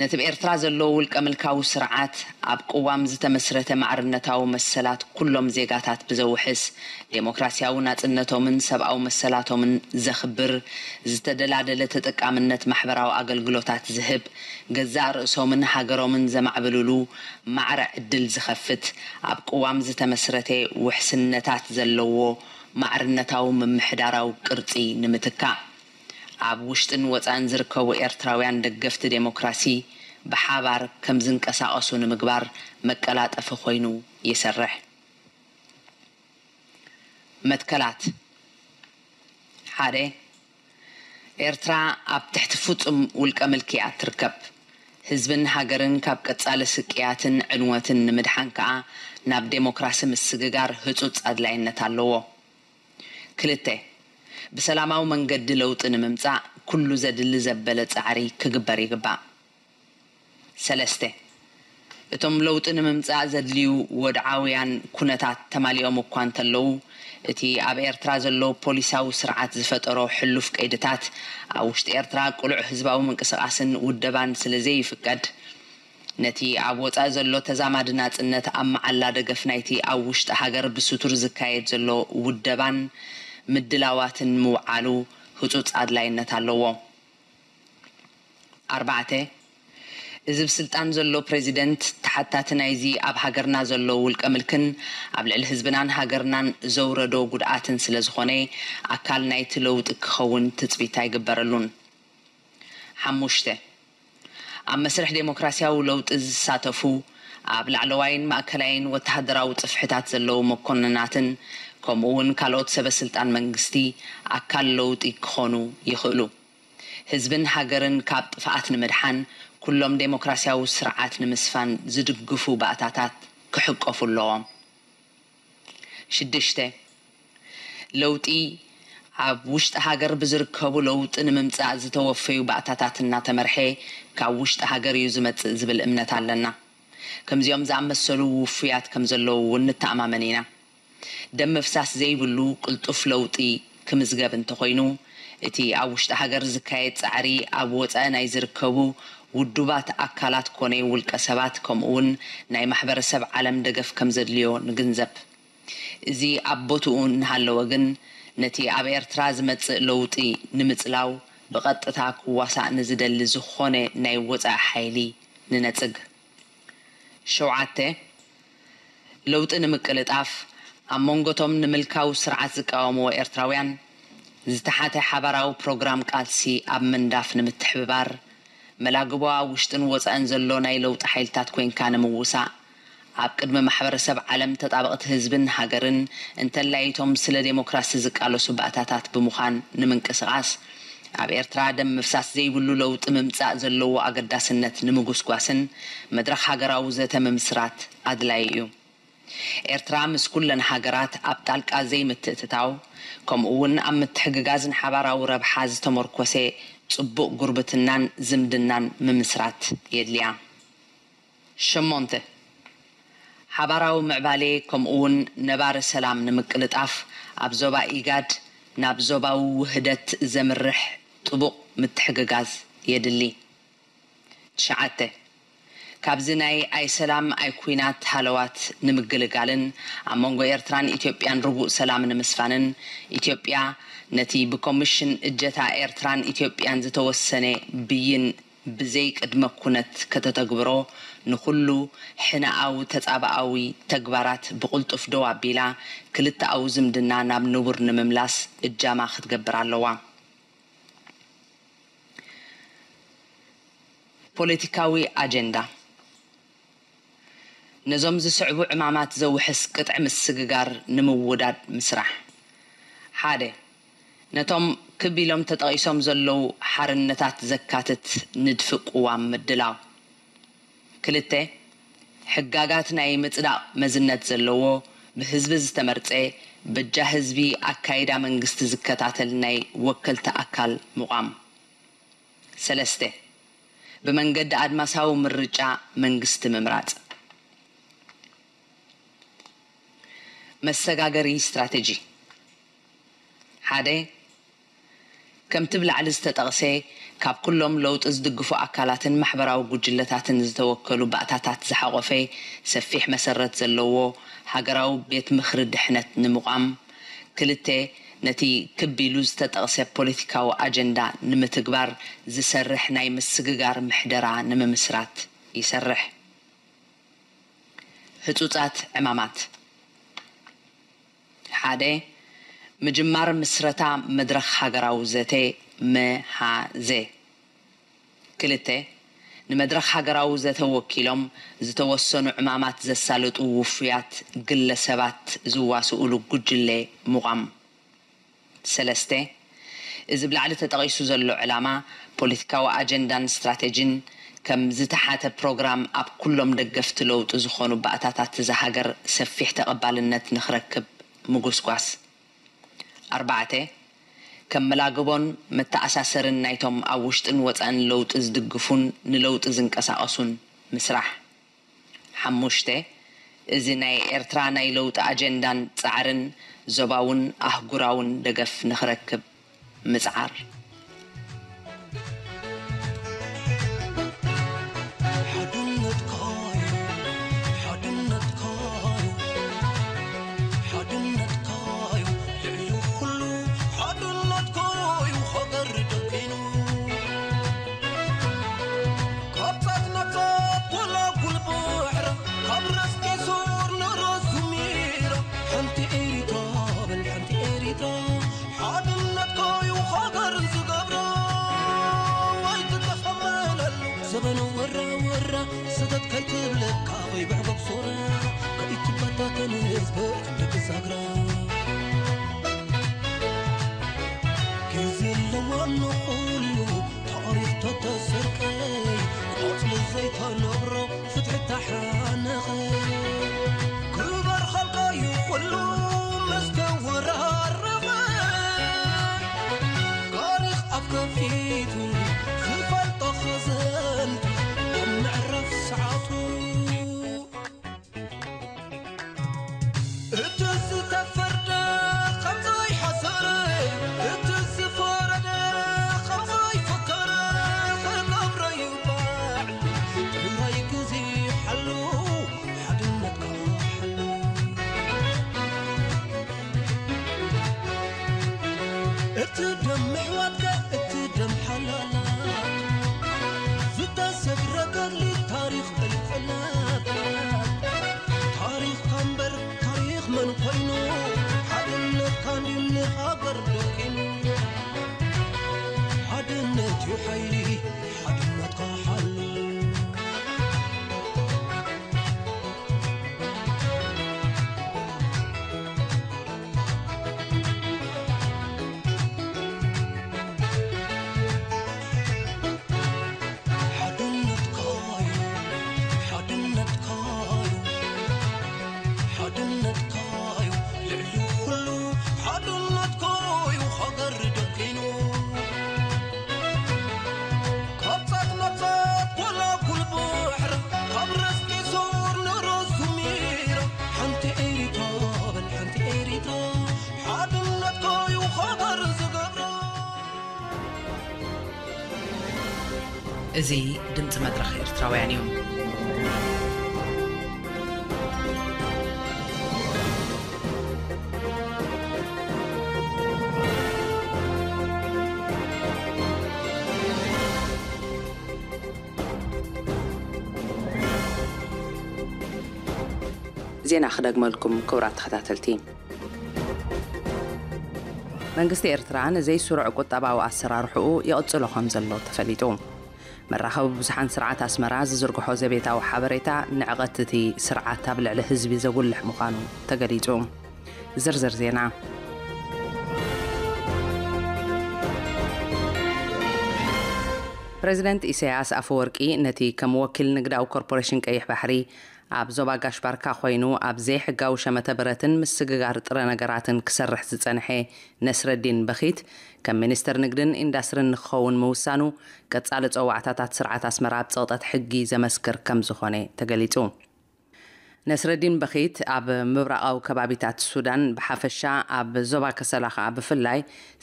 ነቲ ብኤርትራ ዘሎ ውልቀ ምልካዊ ስርዓት ኣብ ቅዋም ዝተመስረተ ማዕርነታዊ መሰላት ኩሎም ዜጋታት ብዘውሕስ ዴሞክራሲያዊ ናጽነቶምን ሰብኣዊ መሰላቶምን ዘኽብር ዝተደላደለ ተጠቃምነት ማሕበራዊ ኣገልግሎታት ዝህብ ገዛእ ርእሶምን ሃገሮምን ዘማዕብልሉ ማዕረ ዕድል ዝኸፍት ኣብ ቅዋም ዝተመስረተ ውሕስነታት ዘለዎ ማዕርነታዊ ምምሕዳራዊ ቅርጺ ንምትካእ ኣብ ውሽጥን ወጻእን ዝርከቡ ኤርትራውያን ደገፍቲ ዴሞክራሲ ብሓባር ከም ዝንቀሳቐሱ ንምግባር መቀላጠፊ ኮይኑ ይሰርሕ። መትከላት ሓደ ኤርትራ ኣብ ትሕቲ ፍጹም ውልቀ ምልኪ እያ ትርከብ። ህዝብን ሃገርን ካብ ቀጻሊ ስቅያትን ዕንወትን ንምድሓን ከኣ ናብ ዴሞክራሲ ምስግጋር ህጹጽ ኣድላይነት ኣለዎ። ክልተ ብሰላማዊ መንገዲ ለውጢ ንምምጻእ ኩሉ ዘድሊ ዘበለ ጻዕሪ ክግበር ይግባእ። ሰለስተ እቶም ለውጢ ንምምጻእ ዘድልዩ ወድዓውያን ኩነታት ተማሊኦም እኳ እንተለዉ እቲ ኣብ ኤርትራ ዘሎ ፖሊሳዊ ስርዓት ዝፈጠሮ ሕሉፍ ቀይድታት ኣብ ውሽጢ ኤርትራ ቅሉዕ ህዝባዊ ምንቅስቓስን ውደባን ስለ ዘይፍቀድ ነቲ ኣብ ወጻኢ ዘሎ ተዛማዲ ናጽነት ኣብ መዓላ ደገፍ ናይቲ ኣብ ውሽጢ ሃገር ብስቱር ዝካየድ ዘሎ ውደባን ምድላዋትን ምውዓሉ ህጹጽ ኣድላይነት ኣለዎ። ኣርባዕተ እዚ ብስልጣን ዘሎ ፕሬዚደንት ተሓታቲ ናይዚ ኣብ ሃገርና ዘሎ ውልቀ ምልክን ኣብ ልዕሊ ህዝብናን ሃገርናን ዘውረዶ ጉድኣትን ስለ ዝኾነ ኣካል ናይቲ ለውጢ ክኸውን ትፅቢት ኣይግበረሉን። ሓሙሽተ ኣብ መስርሕ ዴሞክራሲያዊ ለውጢ ዝሳተፉ ኣብ ላዕለዋይን ማእከላይን ወተሃደራዊ ጽፍሕታት ዘለዉ መኮንናትን ከምኡ እውን ካልኦት ሰበ ስልጣን መንግስቲ ኣካል ለውጢ ክኾኑ ይኽእሉ። ህዝብን ሃገርን ካብ ጥፍኣት ንምድሓን ኩሎም ዴሞክራሲያዊ ስርዓት ንምስፋን ዝድግፉ ባእታታት ክሕቀፉ ኣለዎም። ሽዱሽተ ለውጢ ኣብ ውሽጢ ሃገር ብዝርከቡ ለውጢ ንምምፃእ ዝተወፈዩ ባእታታት እናተመርሐ ካብ ውሽጢ ሃገር እዩ ዝመፅእ ዝብል እምነት ኣለና። ከምዚኦም ዝኣመሰሉ ውፉያት ከም ዘለዉ እውን ንተኣማመን ኢና። ደም ምፍሳስ ዘይብሉ ቅልጡፍ ለውጢ ክምዝገብ እንተኾይኑ እቲ ኣብ ውሽጢ ሃገር ዝካየድ ፃዕሪ ኣብ ወፃኢ ናይ ዝርከቡ ውዱባት ኣካላት ኮነ ውልቀ ሰባት ከምኡ እውን ናይ ማሕበረሰብ ዓለም ደገፍ ከም ዘድልዮ ንግንዘብ። እዚ ኣብ ቦትኡ እናሃለወ ግን ነቲ ኣብ ኤርትራ ዝመፅእ ለውጢ ንምፅላው ብቐጥታ ክዋሳእ ንዝደሊ ዝኾነ ናይ ወፃኢ ሓይሊ ንነፅግ። ሸውዓተ ለውጢ ንምቅልጣፍ ኣብ መንጎቶም ንምልካዊ ስርዓት ዝቃወምዎ ኤርትራውያን ዝተሓተ ሓባራዊ ፕሮግራም ቃልሲ ኣብ ምንዳፍ ንምትሕብባር መላግቦ ኣብ ውሽጥን ወፃእን ዘሎ ናይ ለውጢ ሓይልታት ኮይንካ ንምውሳእ ኣብ ቅድሚ ማሕበረሰብ ዓለም ተጣበቕቲ ህዝብን ሃገርን እንተላይቶም ስለ ዴሞክራሲ ዝቃለሱ ባእታታት ብምዃን ንምንቅስቓስ ኣብ ኤርትራ ደም ምፍሳስ ዘይብሉ ለውጢ ምምፃእ ዘለዎ ኣገዳስነት ንምጉስጓስን መድረኽ ሃገራዊ ዘተ ምምስራት ኣድላዪ እዩ። ኤርትራ ምስ ኩለን ሃገራት ኣብ ጣልቃ ዘይምትእትታው ከምኡ እውን ኣብ ምትሕግጋዝ ንሓባራዊ ረብሓ ዝተመርኮሰ ፅቡቕ ጉርብትናን ዝምድናን ምምስራት የድልያ። ሸሞንተ ሓባራዊ ምዕባሌ ከምኡውን ነባሪ ሰላም ንምቅልጣፍ ኣብ ዞባ ኢጋድ ናብ ዞባዊ ውህደት ዘምርሕ ጥቡቕ ምትሕግጋዝ የድሊ። ትሽዓተ፣ ካብዚ ናይ ኣይ ሰላም ኣይ ኩናት ሃለዋት ንምግልጋልን ኣብ መንጎ ኤርትራን ኢትዮጵያን ርጉእ ሰላም ንምስፋንን ኢትዮጵያ ነቲ ብኮሚሽን እጀታ ኤርትራን ኢትዮጵያን ዝተወሰነ ብይን ብዘይ ቅድመ ኩነት ከተተግብሮ ንኹሉ ሕነኣዊ ተጻብኣዊ ተግባራት ብቕልጡፍ ደው ኣቢላ ክልተኣዊ ዝምድና ናብ ንቡር ንምምላስ እጃማ ክትገብር ኣለዋ። ፖለቲካዊ ኣጀንዳ ነዞም ዝስዕቡ ዕማማት ዘውሕስ ቅጥዒ ምስግጋር ንምውዳድ ምስራሕ። ሓደ፣ ነቶም ክብ ኢሎም ተጠቒሶም ዘለዉ ሓርነታት ዘካትት ንድፊ ቅዋም ምድላው። ክልተ፣ ሕጋጋት ናይ ምጽዳቕ መዝነት ዘለዎ ብህዝቢ ዝተመርጸ በጃ ህዝቢ ኣካይዳ መንግስቲ ዝከታተል ናይ ወከልቲ ኣካል ምቋም። ሰለስተ፣ ብመንገዲ ኣድማሳዊ ምርጫ መንግስቲ ምምራጽ። መሰጋገሪ ስትራተጂ። ሓደ፣ ከምቲ ብላዕሊ ዝተጠቕሰ ካብ ኩሎም ለውጢ ዝድግፉ ኣካላትን ማሕበራዊ ጉጅለታትን ዝተወከሉ ባእታታት ዝሓቖፈ ሰፊሕ መሰረት ዘለዎ ሃገራዊ ቤት ምኽሪ ድሕነት ንምቋም። ክልተ፣ ነቲ ክብ ኢሉ ዝተጠቕሰ ፖለቲካዊ ኣጀንዳ ንምትግባር ዝሰርሕ ናይ ምስግጋር ምሕደራ ንምምስራት ይሰርሕ። ህጹጻት ዕማማት። ሓደ፣ ምጅማር ምስረታ መድረኽ ሃገራዊ ዘተ፣ መሃዘ። ክልተ፣ ንመድረኽ ሃገራዊ ዘተ ወኪሎም ዝተወሰኑ ዕማማት ዘሳልጡ ውፉያት ግለሰባት ዝዋስኡሉ ጉጅለ ምቋም። ሰለስተ፣ እዚ ብላዕሊ ተጠቒሱ ዘሎ ዕላማ ፖለቲካዊ ኣጀንዳን ስትራተጂን ከም ዝተሓተ ፕሮግራም ኣብ ኩሎም ደገፍቲ ለውጢ ዝኾኑ ባእታታት እዛ ሃገር ሰፊሕ ተቐባልነት ንኽረክብ ምጉስጓስ። ኣርባዕተ፣ ከም መላግቦን መተኣሳሰርን ናይቶም ኣብ ውሽጥን ወጻእን ለውጢ ዝድግፉን ንለውጢ ዝንቀሳቐሱን ምስራሕ። ሓሙሽተ፣ እዚ ናይ ኤርትራ ናይ ለውጢ ኣጀንዳን ጻዕርን ዞባውን ኣህጉራውን ደገፍ ንኽረክብ ምጽዓር። ሓድነትካዩ፣ ሓድነትካዩ፣ ሓድነትካዩ ልዕሊ ኩሉ፣ ሓድነትካዩ ሃገር ደቂኑ። ካብ ጻት ናብ ጻት ጎላጉል ባሕራ፣ ካብ ራስ ጌሶር ንራስ ዙሚራ፣ ሓንቲ ኤሪትራ በል ሓንቲ ኤሪትራ፣ ሓድነትካዩ ሃገር ዝገብራ። ኣይትተኸመለሉ ዘበነ ወራ ወራ፣ ሰተት ከይትብለካ ከይብሕጎግ ሶራ፣ ከይትበታተን ህዝቢ ክንዲ ብዛግራ። ግዜ ኣለዋ ንኹሉ ታሪኽ ተተሰርቀ፣ ቆጽሊ ዘይተነብሮ ፍትሒ ተሓነኸ። ክበር ኸልካዩ ኩሉ መስተወራረቐ፣ ታሪኽ ኣፍ ከፊቱ ዝፈልጦ ኸዘንቱ ኣብ ምዕራፍ ሰዓቱ። እቲ ዝተፈርደ ከም ዘይሓሰረ፣ እቲ ዝፈረደ ከም ዘይፈከረ፣ ክገብሮ እዩ ባዕሉ ጥራይ ግዜ ሓሉ፣ ሓድነትካ ሓሉ። እቲ ደም ኣሕዋትካ፣ እቲ ደም ሓላላት፣ ዝተሰግረ ገድሊ ታሪኽ ቅልቅላት። ታሪኽካ እምበር ታሪኽ መን ኮይኑ? ሓድነትካ እንድዩ ንሃገር ደቂኑ። ሓድነት እዩ ሓይሊ፣ ሓድነትካ ሓሉ። ሓድነትካዩ፣ ሓድነትካዩ፣ ሓድነትካዩ ልዕሊ ኩሉ፣ ሓድነትካዩ ሃገር ደቂኑ። ካብ ጻት ናብ ጻት ጎላጉል ባሕሪ፣ ካብ ራስ ጌሶር ንራስ ዙሚራ፣ እዚ ድምፂ መድረኽ ኤርትራውያን እዩ። ዜና ክደግመልኩም፣ ክቡራት ተኸታተልቲ። መንግስቲ ኤርትራ ንዘይስሩዕ ቁጠባዊ ኣሰራርሕኡ ይቕጽሎ ከም ዘሎ ተፈሊጡ። መራኸቢ ብዙሓን ስርዓት ኣስመራ ዝዝርግሖ ዘቤታዊ ሓበሬታ ንዕቐት እቲ ስርዓት ኣብ ልዕሊ ህዝቢ ዘጉልሕ ምዃኑ ተገሊጹ። ዝርዝር ዜና። ፕረዚደንት ኢሳያስ ኣፈወርቂ ነቲ ከም ወኪል ንግዳዊ ኮርፖሬሽን ቀይሕ ባሕሪ ኣብ ዞባ ጋሽ ባርካ ኮይኑ ኣብ ዘይሕጋዊ ሸመተ ብረትን ምስግጋር ጥረ ነገራትን ክሰርሕ ዝጸንሐ ነስረዲን በኺት ከም ሚኒስተር ንግድን ኢንዳስትርን ንክኸውን ምውሳኑ ቀጻሊ ጸዋዕታታት ስርዓት ኣስመራ ኣብ ጸቕጠት ሕጊ ዘመስክር ከም ዝኾነ ተገሊጹ። ነስረዲን በኺት ኣብ ምብራቓዊ ከባቢታት ሱዳን ብሓፈሻ ኣብ ዞባ ከሰላ ከኣ ብፍላይ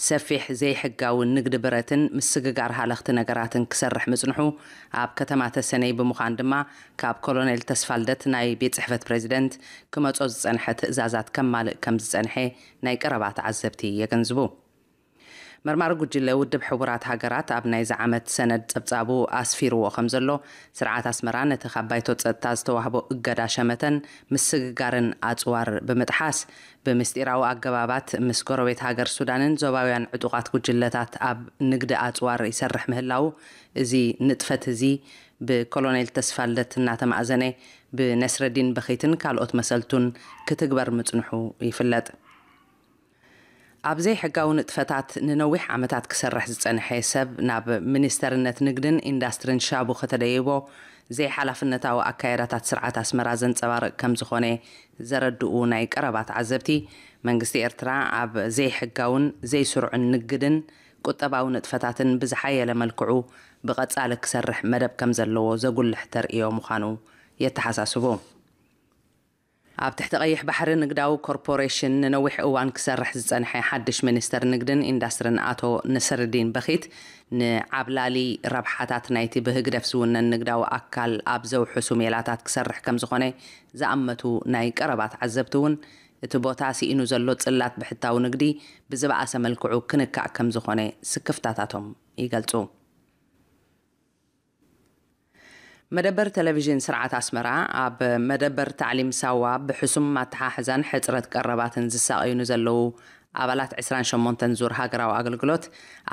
ሰፊሕ ዘይሕጋዊ ንግዲ ብረትን ምስግጋር ሃለኽቲ ነገራትን ክሰርሕ ምጽንሑ ኣብ ከተማ ተሰነይ ብምዃን ድማ ካብ ኮሎኔል ተስፋልደት ናይ ቤት ጽሕፈት ፕሬዚደንት ክመጾ ዝጸንሐ ትእዛዛት ከማልእ ከም ዝጸንሐ ናይ ቀረባ ተዓዘብቲ የገንዝቡ። መርማሪ ጉጅለ ውድብ ሕቡራት ሃገራት ኣብ ናይዚ ዓመት ሰነድ ጸብጻቡ ኣስፊርዎ ከም ዘሎ፣ ስርዓት ኣስመራ ነቲ ካብ ባይቶ ጸጥታ ዝተዋህቦ እገዳ ሸመተን ምስግጋርን ኣጽዋር ብምጥሓስ፣ ብምስጢራዊ ኣገባባት ምስ ጎረቤት ሃገር ሱዳንን ዞባውያን ዕጡቓት ጉጅለታት ኣብ ንግዲ ኣጽዋር ይሰርሕ ምህላዉ፣ እዚ ንጥፈት እዚ ብኮሎኔል ተስፋልደት እናተማእዘነ ብነስረዲን በኺትን ካልኦት መሰልቱን ክትግበር ምጽንሑ ይፍለጥ። ኣብ ዘይሕጋዊ ንጥፈታት ንነዊሕ ዓመታት ክሰርሕ ዝጸንሐ ሰብ ናብ ሚኒስተርነት ንግድን ኢንዳስትርን ሻቡ ከተደይቦ ዘይሓላፍነታዊ ኣካያዳታት ስርዓት ኣስመራ ዘንጸባርቕ ከም ዝኾነ ዘረድኡ ናይ ቀረባ ተዓዘብቲ፣ መንግስቲ ኤርትራ ኣብ ዘይሕጋውን ዘይስሩዕን ንግድን ቁጠባዊ ንጥፈታትን ብዝሓየለ መልክዑ ብቐጻሊ ክሰርሕ መደብ ከም ዘለዎ ዘጉልሕ ተርእዮ ምዃኑ የተሓሳስቡ። ኣብ ትሕቲ ቀይሕ ባሕሪ ንግዳዊ ኮርፖሬሽን ንነዊሕ እዋን ክሰርሕ ዝጸንሐ ሓድሽ ሚኒስተር ንግድን ኢንዳስትርን ኣቶ ነስርዲን በኺት፣ ንዓብላሊ ረብሓታት ናይቲ ብህግደፍ ዝውነን ንግዳዊ ኣካል ኣብ ዘውሕሱ ሜላታት ክሰርሕ ከም ዝኾነ ዝኣመቱ ናይ ቀረባ ተዓዘብቲ እውን፣ እቲ ቦታ ስኢኑ ዘሎ ጽላት ብሕታዊ ንግዲ ብዝበኣሰ መልክዑ ክንካእ ከም ዝኾነ ስክፍታታቶም ይገልጹ። መደበር ቴሌቪዥን ስርዓት ኣስመራ ኣብ መደበር ታዕሊም ሳዋ ብሕሱም ኣተሓሕዛን ሕጽረት ቀረባትን ዝሳቐዩ ንዘለዉ ኣባላት ዕስራን ሸሞንተን ዙር ሃገራዊ ኣገልግሎት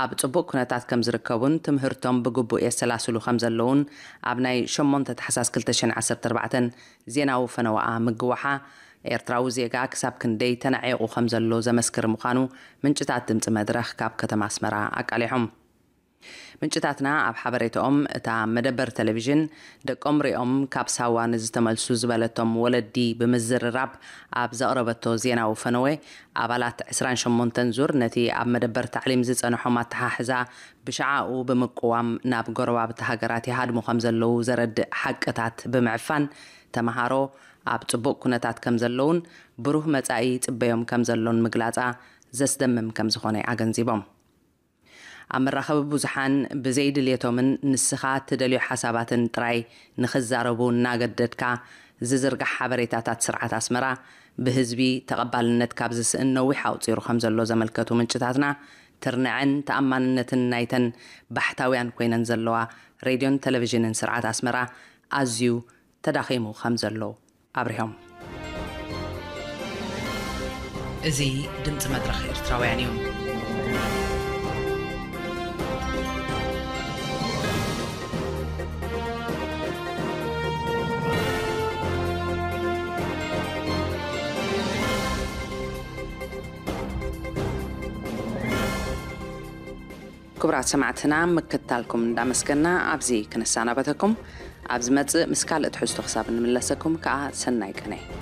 ኣብ ጽቡቕ ኩነታት ከም ዝርከቡን ትምህርቶም ብግቡእ የሰላስሉ ከም ዘለዉን ኣብ ናይ ሸሞንተ ታሕሳስ ክልተ ሽሕን ዓሰርተ ኣርባዕተን ዜናዊ ፈነወኣ ምግዋሓ ኤርትራዊ ዜጋ ክሳብ ክንደይ ተናዒቑ ከም ዘሎ ዘመስክር ምዃኑ ምንጭታት ድምጺ መድረኽ ካብ ከተማ ኣስመራ ኣቃሊሖም። ምንጭታትና ኣብ ሓበሬታኦም፣ እታ መደበር ቴሌቪዥን ደቆም ሪኦም ካብ ሳዋ ንዝተመልሱ ዝበለቶም ወለዲ ብምዝርራብ ኣብ ዘቕረበቶ ዜናዊ ፈነወ፣ ኣባላት ዕስራን ሸሞንተን ዙር ነቲ ኣብ መደበር ታዕሊም ዝጸንሖም ኣተሓሕዛ ብሸዓኡ ብምቅዋም ናብ ጎረባብቲ ሃገራት ይሃድሙ ከም ዘለዉ ዘረድእ ሓቅታት ብምዕፋን፣ ተመሃሮ ኣብ ጽቡቕ ኩነታት ከም ዘለዉን ብሩህ መጻኢ ይጽበዮም ከም ዘሎን ምግላጻ ዘስደምም ከም ዝኾነ ኣገንዚቦም። ኣብ መራኸቢ ብዙሓን ብዘይድልየቶምን ንስኻ እትደልዮ ሓሳባትን ጥራይ ንኽዛረቡ እናገደድካ ዝዝርጋሕ ሓበሬታታት ስርዓት ኣስመራ ብህዝቢ ተቐባልነት ካብ ዝስእን ነዊሕ ኣቑጺሩ ከም ዘሎ ዘመልከቱ ምንጭታትና፣ ትርንዐን ተኣማንነትን ናይተን ባሕታውያን ኮይነን ዘለዋ ሬድዮን ቴሌቪዥንን ስርዓት ኣስመራ ኣዝዩ ተዳኺሙ ከም ዘሎ ኣብሪሆም። እዚ ድምፂ መድረኽ ኤርትራውያን እዩ። ክቡራት ሰማዕትና፣ ምክትታልኩም እንዳመስገና ኣብዚ ክንሰናበተኩም። ኣብ ዝመጽእ ምስ ካልእ ትሕዝቶ ክሳብ እንምለሰኩም ከኣ ሰናይ ቅነ።